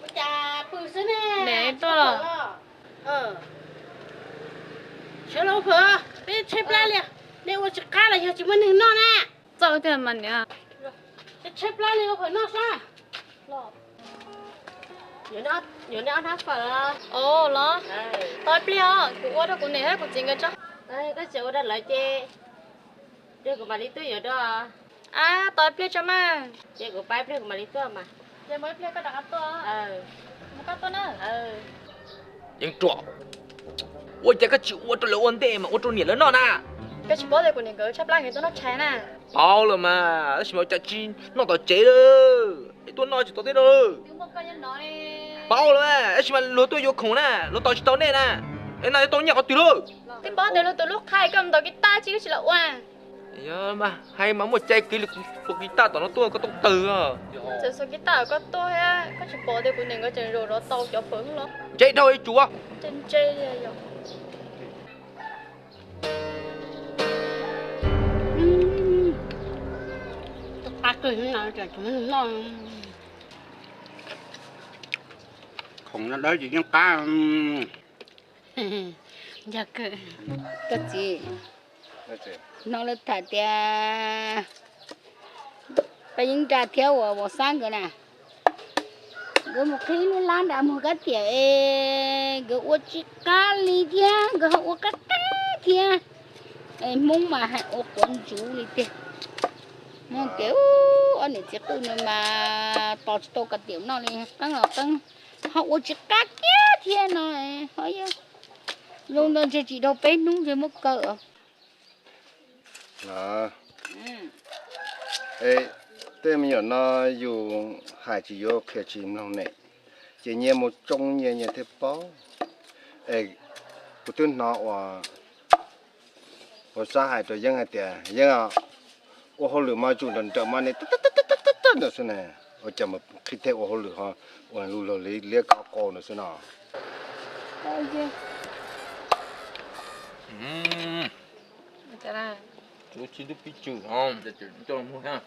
ua cas pw xwb ne? Sawv los ua phawm, peb tshaib plab li. Nej ua tsis qab los yog tsis muaj neeg noj na? Txawj tiag mas niam. Tshaib plab li ua phawm noj sab. Yuav nej ob hnab phawm los? Tos ib pliag os, kuv ua rau kuv niam thiab kuv txiv nkawd tso. Koj tseem ua rau lawv ces, ces kuv mam li tuaj yuav dua. Ab, tos ib pliag tso mas. Ces kuv pab ib pliag kuv mam li tuaj mas. Ces mus ib pliag koj rov qab tuaj. Mus koj tuaj na. Yeej Ruam, ua cas koj tsis ua rau lawv ua ntej mas ua rau niam lawv noj na? Koj tsis paub tias kuv niam nkawd tshaib plab nkawd tuaj noj tshais na? Paub lawm mas, tab sis mas ua cas tsis noj tom tsev lawm, es tuaj noj tsis tau teb no. Paub lawm mas, tab sis mas luag tuaj yuav khoom na, luag tos tsis tau nej na. Es no tau nyiaj qhov twg lauj? Twb paub tias luag tus lub qhaib koj mus ntaus kiv taj tsis, koj tsis los ua. Yog mas hais mas muaj cai kiv li, kuv tua kiv taj tom no tuaj koj tuaj tawg. Txawm xuas kiv taj koj tuaj thiab, koj tsis pom tias kuv niam nkawd tseem zaum zov tau cov pawg los? Ntse dhau ib tsuav. Ntse ntse li yog. Khoom no dawb ces yeej qab. Yog kawg. Koj txiv, hnov lawv tham tias pab Yeeb Nra thiab uas Vauv Xab nkawd na, nkawd mus qhib lub lab nram Muag Kab Tiam es nkawd ua tsis qab li thiab, nkawd ho ua qab qab thiab. Es Hmoob mas hais ua quav ntsuv li tiag. Hmoob tias ob niam txiv qwj no mas tos tsis tau kas tiam noj li, qeeb los qeeb, ho ua tsis qab kiag thiab no. Ho yog zoo ntawd ntshe tsis dhau peb hnub ntshe muab kaw os. Tej me nyuam no yus hais tsis yuav qhia tsis mloog ne, ces nyias mus tsoo nyias nyias thiaj paub. Es kuv twb hnov uas Ua Xab hais rau Yeeb hais tias, Yeeb, ua hauj lwm mas tsum nrawm nrawm mas ne, tag tag tag tag tag ntawd xwb ne. Ua cas mus qhib thej ua hauj lwm ho ua lug luag liab kov qau ntawd xwb no. Lub tshib ntub pib tsw, coj los muag thiab.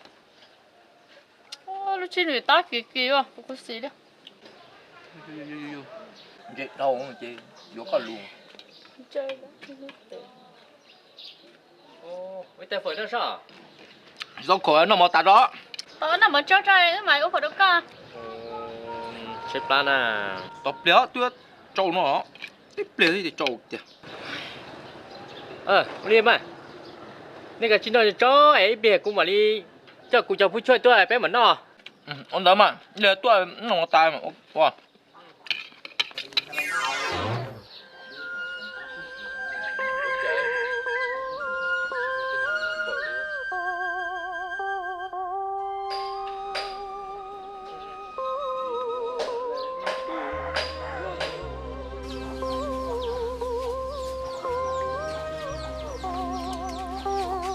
Lub tshib nws tab kiv kiv, kuv khuv xim li. Ntse dhau ces yuav koj lus. Tsis tau khaum noj mov tas tso. Tau noj mov tso tso wb mam ua khaum rau koj. Tsheb plab na. Tau pliag twb tsau no, tib pliag twb tsau tiag. Ua li mas, nej kav tsij noj tso es ib pliag kuv mam li coj kuv cov pub tshuaj tuaj peb mam noj. Ua ntawd mas, tuaj noj mov tas.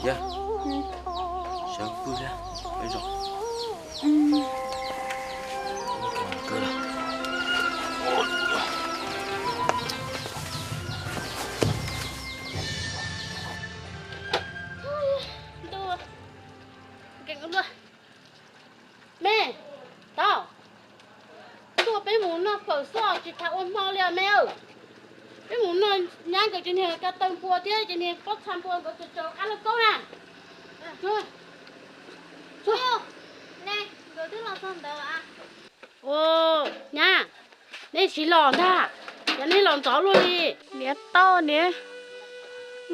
Yog, sawv pw thiab, peb zoo. Me, tau, tuaj peb mus noj fawm xwb tsis tas ua hmo li os me. Peb mus noj nyab nkawd ces niag ka taw npua thiab ces niag pob txha npua nkawd tsaws tsaws qab lauj kaub na. Nyab, neb tsis los ntag, yog neb los ntxov luaj li. Niam tau niam,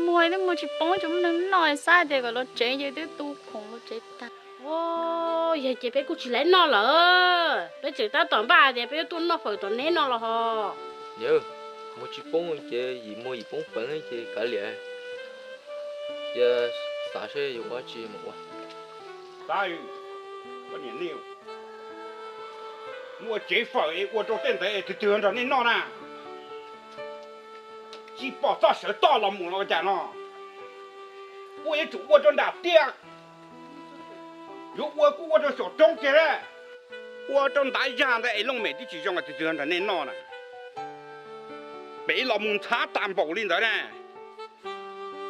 muag twb muag tsis poob, tsis muaj neeg noj, xav tias kom los tsev ces twb tu khoom los tsev tag. Yog ces peb kuj tsis laiv noj lawm, peb tseem tab tom npaj tias peb yuav tuaj noj fawm tom neb no los ho. Niam, muag tsis poob ces yim muag yim poob feev ces kav liam, cia xav seb yuav ua tsi mus ua. Xab, koj niam nej, muaj tsev fawm es ua rau tej ntawd es twg twg nrog nej noj na? Tsis pom txoj sawv toj los mus los ua cas no? Ua yuav tsum ua rau nram tiaj, yuav ua kuj ua rau saum roob kiag, ua rau ntav zag ntawd es looj mem twb tsis zoo twg twg nrog nej noj na. Pem los mus ntxhab tas npaum li ntawd na.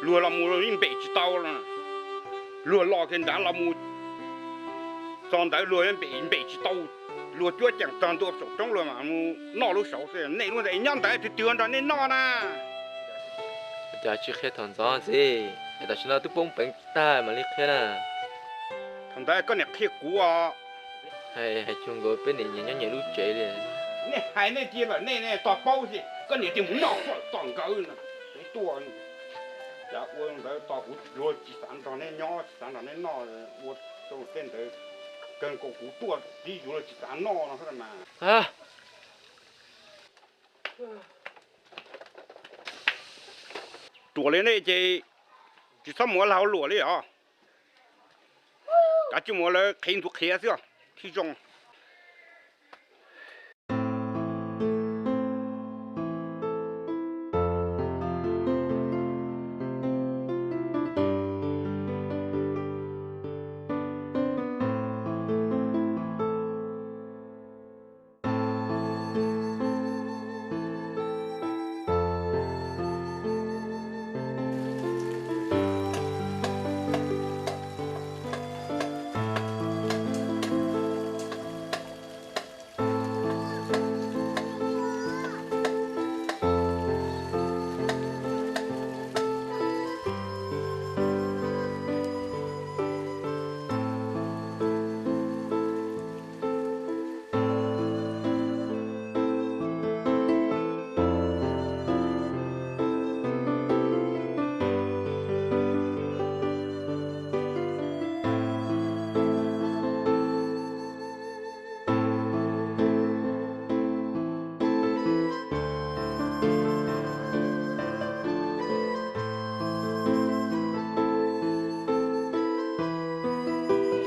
Luag los mus yeej npem tsis tau, luag los kiag nrad los mus txog ntawd luag npem tsis tau, luag cuab ceem txog ntua saum roob luag mam mus noj lub saud xwb. Nej lub ntawd nyob ntawd twg twg nrog nej noj na? Cas tsis qhia thaum ntxov ntxiv, es tam sim no twb poob peev tag mam li qhia na. Thaum ntawd koj niam qhia kuv os. Hais, hais cuag nkaus peb niam nyias nyob nyias lub tsev li. Nej hais nej cia lawm, nej nej tog paub xwb, koj niam tias mus noj fawm tom nkawd no, peb tuaj, cas ua ntawd tos kuv yuav tsis xav nrog nej nyob tsis xav nrog nej noj, ua rau tej ntawd kawg nkaus kuv tuaj tib yuav tsis xav noj no mas. Ruam li nej ces tsis txhob mus ua lag ua luam li os. Kav tsij mus ua lawv qhiv ntxuav qhiav xwb, thiaj zoo.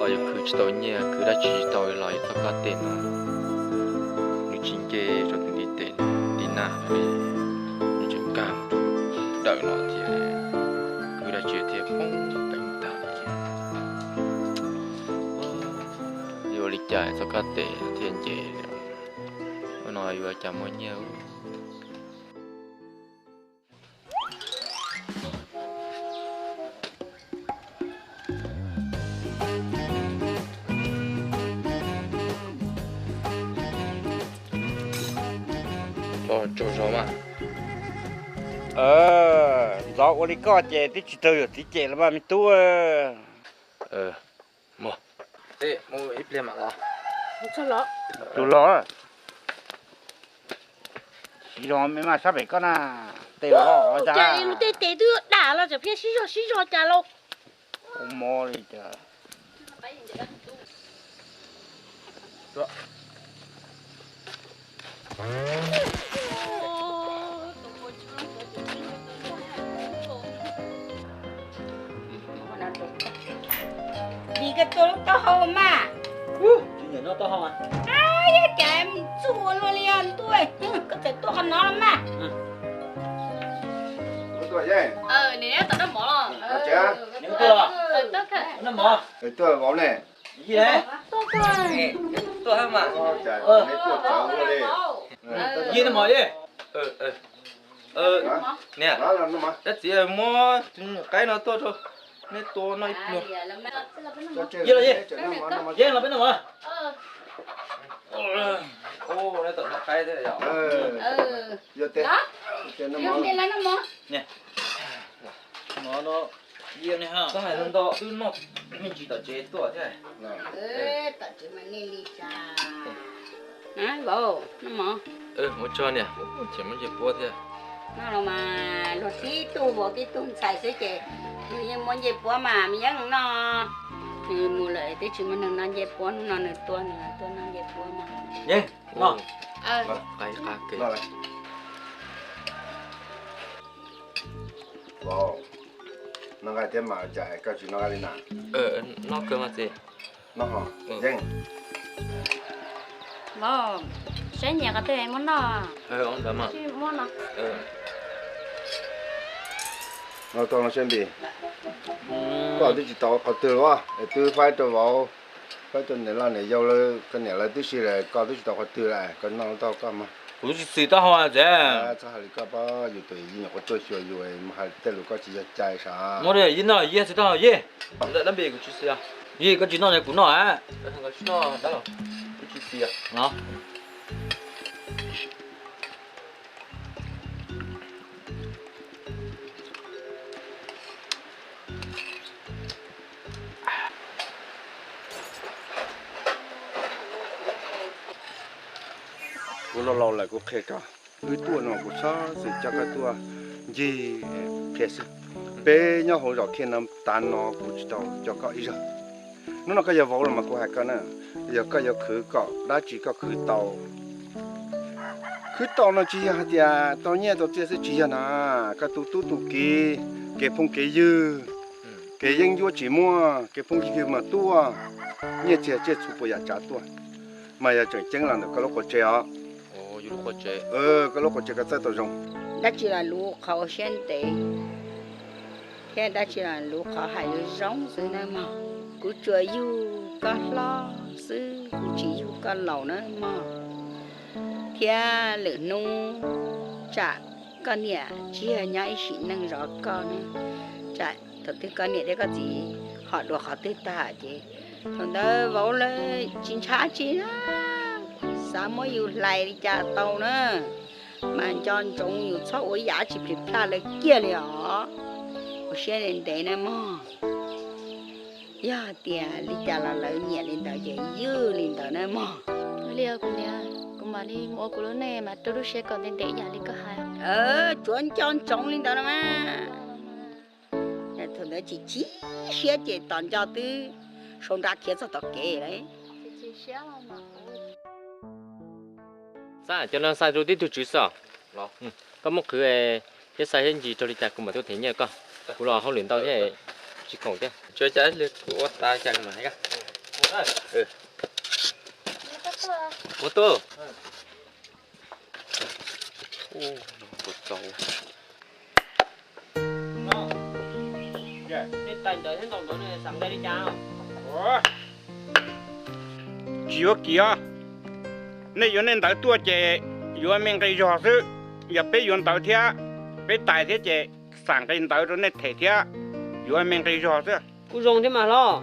Tos yog khwv tsis tau nyiaj, khwv dab tsi tsis tau los yog txoj kab tes no, nws tsis nce rau tus ntiv tes, ntiv nas no li, nws tseem nkag mus rau dawm no thiab, khwv dab tsi cas txog koj tes thiaj nce. Hnub no yuav cas muaj nyiaj. Ntxov ua li koj ces twb tsis raug yawm txiv cem los mas me tub. Mus ib pliag mam los. Tus los, siv zog me mas sab pem koj na, tes los cas lub tej tes twb dam los tseem pheej sib zog sib zog cas lauj. Ua mob li cas. Vim koj tua lub taub hau mas. Tsis nyiam noj taub hau mas. Ab, yog cas txuj ua luaj li os ntuj, koj txawm tuaj qhov no los mas. Tuaj vauv ne. Yij, tuaj mas. Yij, noj mov. Niam, dab txiv muab tus nyuam qaib no tuaj rau neb tua noj ib pluag. Yij los, yij, yeej los peb noj mov. Neb tau noj qaib thiab yom. Niam, no, yij, nej txhob hais ntau, twb noj me ntsis tom tsev tuaj thiab. Tom tsev mas nej li cas? Vauv, noj mov. Ua tsaug niam, tseem muab ncej puab thiab. Noj los mas luag tib tug vauv tib tug ntxhais xwb ces luag yeej muab ncej puab mas me yeeb noj. Nws mus lawm twb tsis muaj neeg noj ncej puab, hnub no nws tuaj nws tuaj noj ncej puab mas. Yeej, noj. Vauv, noj nqaij thiab mas cas koj tsis noj nqaij li na? Noj kawg mas txiv. Noj ho, Yeej. Vauv, saib nyiam qhov twg muab noj. Muab no. Noj tau no seb npis. Koj twb tsis tau qhov twg los es twb faib rau vauv, faib rau niam loj niam yau lawv, koj niam lawv twb sib lawm, koj twb tsis tau qhov twg lawm, koj noj tau koj mas. Kuv tsis txiv taub hau txiv. Txhob hais li koj pab, yus tus yij nyuam qhuav tuaj xyuas yus mus hais tej lus koj tsis yog cai sav. Muab yij noj, yij txiv taub hau yij. Dab npis kuv tsis txiv. Yij koj tsis noj ne kuv noj. Kuv laus laus lawm kuv qhia koj, wb tuaj no kuv txhob xwm coj koj tuaj ncig qhia xwb. Peb nyob hauv zos Khiaj no tas no kuv tsis tau coj koj ib zaug. Hnub no koj yog vauv los mas kuv hais koj na, yog koj yuav khwv kom dab tsi koj khwv tau. Khwv tau no tsis yog hais tias tau nyiaj tau txiaj xwb, tsis yog na. Koj tu tub tu kiv, kev phooj kev ywg, kev yeeb ncuab tsis muaj, kev phooj ywg mas tuaj, nyiaj txiag tsiaj txhu puas yam tsav tuaj. Mas yog tseem ceeb los ntawm koj lub qua tsev os. Koj lub qua tsev koj txawj tau zoo. Dab tsi los luv qhov siab ntev, thiab dab tsi los luv qhov hais lus zoo xwb na mog. Kuv tsuas yug koj hlob xwb, kuv tsis yug koj laus na mog. Thiab lwm hnub tsam koj niam tsis yog nyob ib sim neej zov koj ne, tsam thaum twg koj niam thiab koj txiv ho dua qhov twg tag ces thaum ntawd vauv lawv tsis ntshai tsi na, xav muab yus hlais li cas tau na. Mas nco ntsoov yus txhob ua ib yam tsis plis plaj lawv kiag li os. Ua siab ntev ntev na mog. Yog hais tias li cas los lawv nyiam li ntawd ces ywj li ntawd na mog. Li kuv niam, kuv mam li mus ua kuv lub neej mas rau lub siab kom ntev ntev ib yam li koj hais. Tsuav nco ntsoov li ntawd no mas. Thaum ntawd chim chim siab ces tom nco twb sau nra khiav txog tom kev lawm. Xav cov no xav rau tib tug tswv xwb os. Koj muab qhwv thiab xav thiab ncig rau li cas kuv mam tuaj them nyiaj koj. Kuv los hauj lwm ntau thiab, tsis khoom thiab. Tsuav cas li kuv ua tas cas kuv mam hais koj. Ua tuaj. Nej tais ntawd thiab ntaus ntawd xav nqe li cas? Tsis yuav kim os. Nej yuav nej ntawv tuaj ces yuav me nqi zog xwb. Yog peb yuav ntawv thiab, peb tais thiab ces xam nqi ntawv rau nej them thiab, yuav me nqi zog xwb. Kuj zoo thiab mas hlob,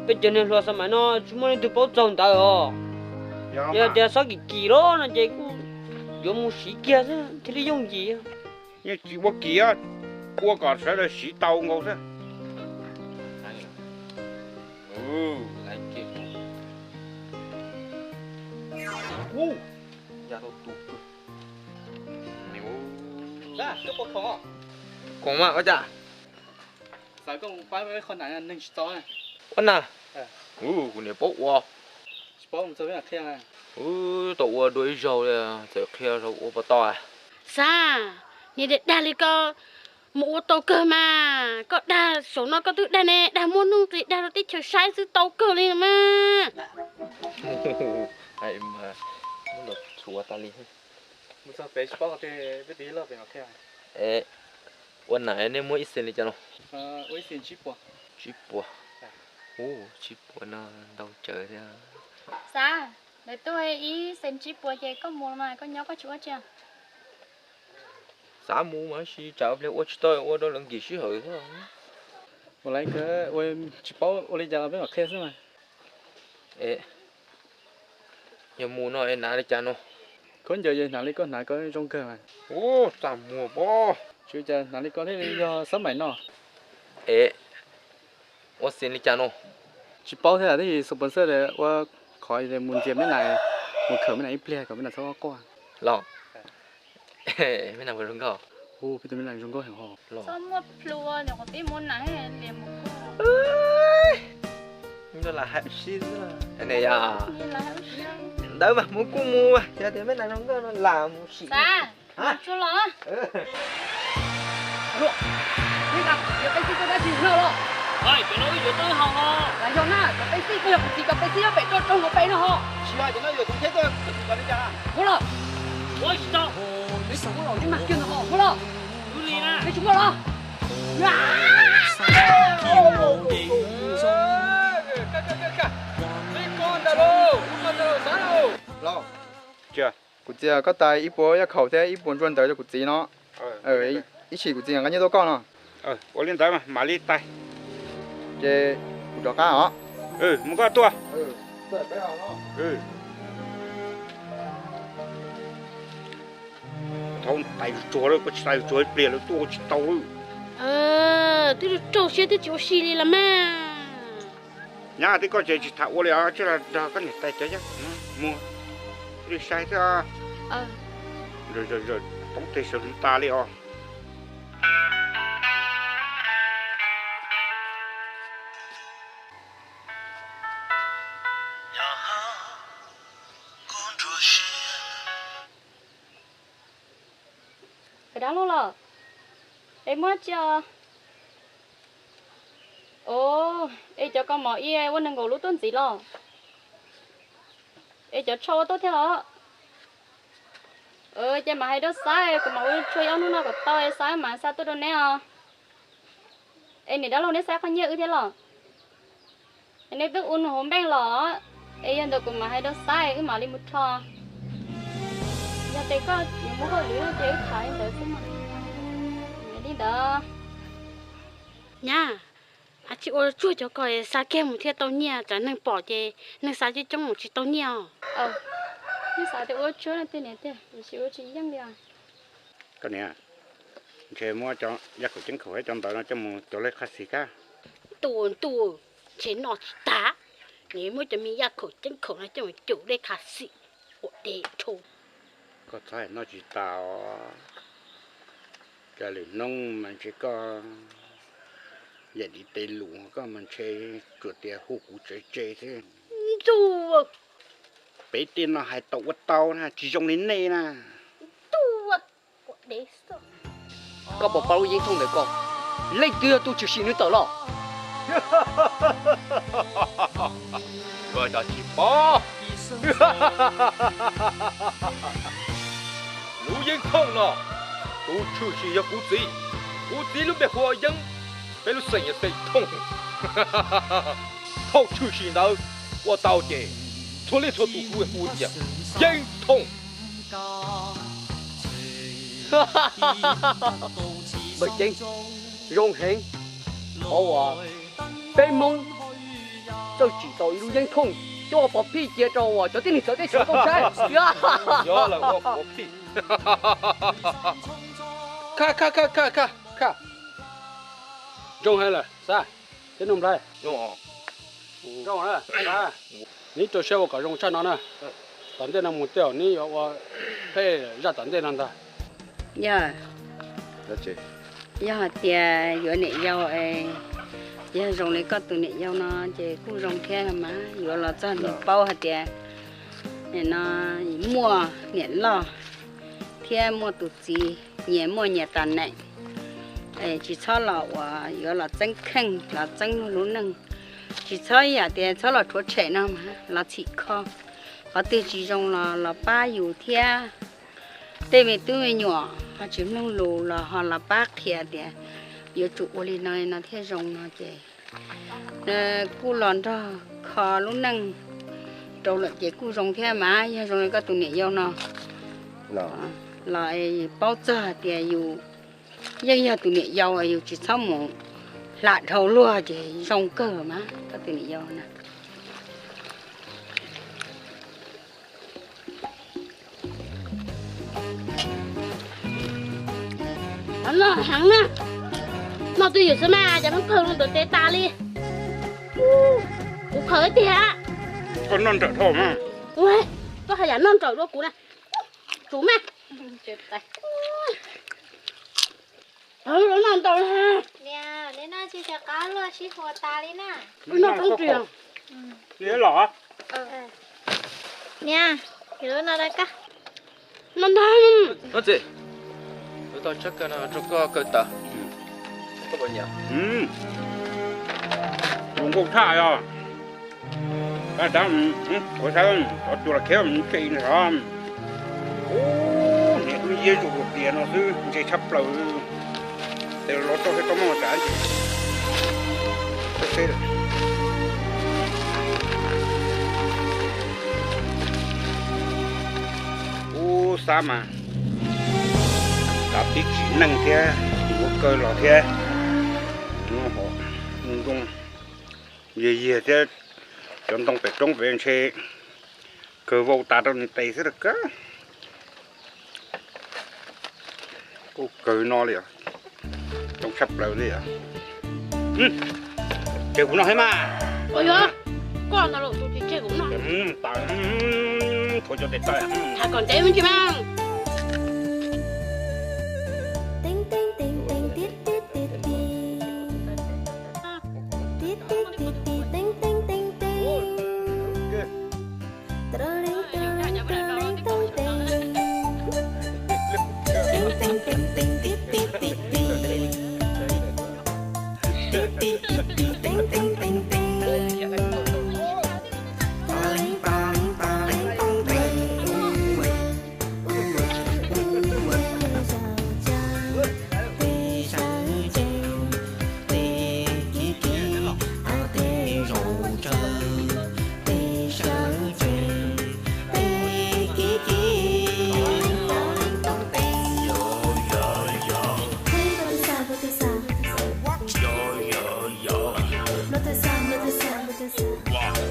peb cov niag hluas xav mas no tsis muaj leej twg paub txog ntawv os. Yog tias xob kim kim los no ces kuj yuav mus siv kiag xwb thiaj li yooj yim. Yeej tsis ua kim, ua kom sawv daws siv tau nkaus xwb. Khoom mas ua cas? Ua na, kuv niam paub ua. Tau ua dua ib zaug li, txawm qhia rau ua puas tau. Xav, niag dag dag li koj mus ua tau kawg mas. Koj dag saum no koj twb dag ne, dag muaj nuj nqis dag rau teb chaws saib xwb tau kawg li mas. Mus txog pem tsis paub qhov twg, peb tig loj pem mam qhia. Ua na, nej muab ib xees li cas no? Tsib puas. Ub, tsib puas no ntau tsawv thiab. Xav, lawv tuaj ib xees tsib puas ces koj mus los mas koj nyob koj tsis ua tsi. Xav mus mas tab sis tsam pliag ua tsis tau, ua rau lawv nkim sij hawm xwb. Ua lawv ua tsis paub ua li cas los peb mam qhia xwb mas. Yog mus no es hnav li cas no? Khaub ncaws yog hnav li koj hnav ko zoo kawg mas. Ub, txaj muag pob. Tsis ua cas, hnav li ko thiaj li yog xab maim no. Es ua xees li cas no? Tsis paub thiab, tab sis sponsor ua qhov mus ntxias me nas, mus khawm me nas ib pliag kom me nas txhob quaj los. Me nas zoo nkauj. Hu, peb tus me nas zoo nkauj heev hos. Txhob muab plhu, qhov peb mus nas lias mus kuj. Lam hais ua si xwb. Ntawd mas mus kuj mus, yog tias me nas zoo nkauj no lam mus sim. Xav, mus tsuag los. Luaj, nej yuav peb xij koj dab tsi no los? Cov no wb yuav tau hau los. Lam yog na, cov peb xij koj yog kuv txiv, cov peb xij yog pem rau rau hauv peb no ho. Tsis yog, cov no yuav tus thiab koj tus txiv li cas? Ua los. Ua tsis tau. Peb tsis muaj los, nej mag kiag ntawd ho, muaj los. Wb li na. Peb tsis muaj los. Los, kuv txiv, koj tais ib puas yaj khaum thiab ib puas ntsuag ntawv rau kuv txiv no. Ib chim kuv txiv nqa nyiaj tuaj koj no. Ua li ntawd mam li tais. Ces kuv rov qab os. Mus koj tuaj. Thaum tais tsuag lawm, koj tsis tais tsuag ib pliag lawv tuaj ua tsis tau. Twb raug siab twb tsis ua si li los mas. Nyab, twb koj ces tsis tham ua li os, tsuas los nrog koj niam tais cov yaj mus, li sai xwb. Toob tes sawv hwv tas li os. Dab laug los, es muab tsi os. Os, es cov kaus mom ib ua nees nkaum lub tuaj ntxiv los? Es cov tsho ua tuaj thiab los? Ces mam hais rau Xab, kuv mam ua tshuaj ib ob hnub no kom tau es Xab mam xa tuaj rau neb os. Es niam dab laug, neb xa qhov nyiaj wb thiab los? Es neb twb ua nws hauv npeej los, es yog ntawd kuv mam hais rau Xab wb mam li mus rho. Yog tias koj yuav muab hauj lwm no ces wb tham li ntawd xwb mas. Li ntawd. Nyab, tsis ua tsuag cov ko xa kiag mus thiaj tau nyiaj, tsam neeg pom ces neeg xa coob coob mus tsis tau nyiaj os. Neb xav tias ua tsuag no tiag niam tiag, tsis ua tsis yeej li os. Koj niam, ntshe muab cov yaj khaum ceeb khaum thiab cov ntawd no coj mus cog lej qhab xis kab. Ntuj ntuj, ntshe noj tsis tag, nws muab cov me yaj khaum ceeb khaum no coj mus cog lej qhab xis, ua deb dhau. Koj txhob hais noj tsis tas os. Cas lwm hnub mas ntshe koj yam li tes lus koj mas ntshe tsuas tias hu kuv tsev tse xwb. Ntuj, peb tej no hais tau ua tau na, tsis zoo li nej na. Ntuj, ua deb xwb. Koj puas paub lub yeeb thooj ntawm koj, leej twg yog tus tshwm sim nws tawm los? Koj cov tsis paub. Lub yeeb thooj no, tus tshwm sim yog kuv txiv. Kuv txiv lub npe hu ua Yeeb, peb lub xeem yog xeem Thooj. Thaum tshwm sim ntawd ua tau ces Txhua leej txhua tus kuj hu tias Yeeb Thooj. Npawg Ceeb, zoo heev. Qhov uas peb Hmoob txawj tsim tau ib lub Yeeb Thooj coj ua pov phij cia rau uas cov tib neeg txawv teb chaws tau saib. Yog lawv ua pov phij. Khaj, khaj, khaj, khaj, khaj. Zoo heev lawm, Xab, thiab Nuj Nplhaib. Zoo na, neb rau siab ua kom zoo tshaj no na. Tom ntej no mus tej zaum neb yuav ua phem zaj tom ntej no ntag. Yog, yog hais tias yuav niam yau, yog zoo li koj tus niam yau no ces kuj zoo thiab los mas, yuav los txog nws paub hais tias nim no muaj niam loj thiab muaj tus txiv, nyias muaj nyias tas neem. Tsis txhob los uas yuav los txeeb kheej los txeeb luag lub neej. Tsis txhob yam tias txhob los rhuav tshem no mas los txhim kho. Qhov twg tsis zoo los los pab yus thiab. Tej me tub me nyuam ho tsis mloog lus los ho los pab qhia tias yuav tsum ua li no li no thiaj zoo no ces kuj los nrog kho lub neej rau lawm ces kuj zoo thiab mas, yog zoo li koj tus niam yau no los paub txog hais tias yus yeej yog tus niam yau, yus tsis txhob mus hla dhau luag ces zoo kawg mas koj tus niam yau na. Noj heev na, noj twj ywm xwb mas cas pheej khaws loo ntawm tes tas li. Kuv khaws tiag. Koj noj nrawm dhau na. Koj haj yam noj nrawm dua kuv na. Tsum mas. Noj ntau. Niam, neb noj tsis rov qab luag sib hua tas li na. Noj toob ris. Los. Niam, yuav lub no rau koj. Noj ntau. Txiv, kuv tau tshab kaw no rau koj kaw tawv. Koj puas nyiam? Zoo nkauj tshaj yog. Tab tab, kuv saib cov cua los khiav ntshe no. Ub, niam tub Iab zoo ua plias no xwb ntshe tshaj plaws. Tes los rau seb koj muaj tas ces. Ub, Xab mas, kav tib tsim neej thiab, ua kaw los thiab. Zoo zoo, yiag yiag thiab, cov ntoo pem roob pem ntshe kawg vau tas rau nws tes xwb los kawg. Kuj kawg no li os, coob tshaj plaws li os. Tseg kuv noj thiab mas. Ua yog, koj ntawd los tus tsis tseg kuv noj. Tas, thuav cov tes taw. Hais kom ntev me ntsis mas.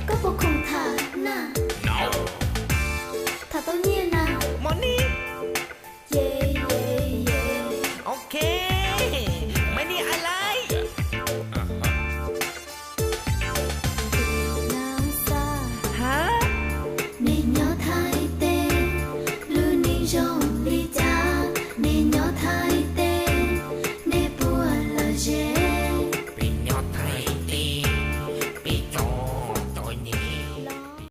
Koj puas khoom tham na? Tham tau nyiaj na?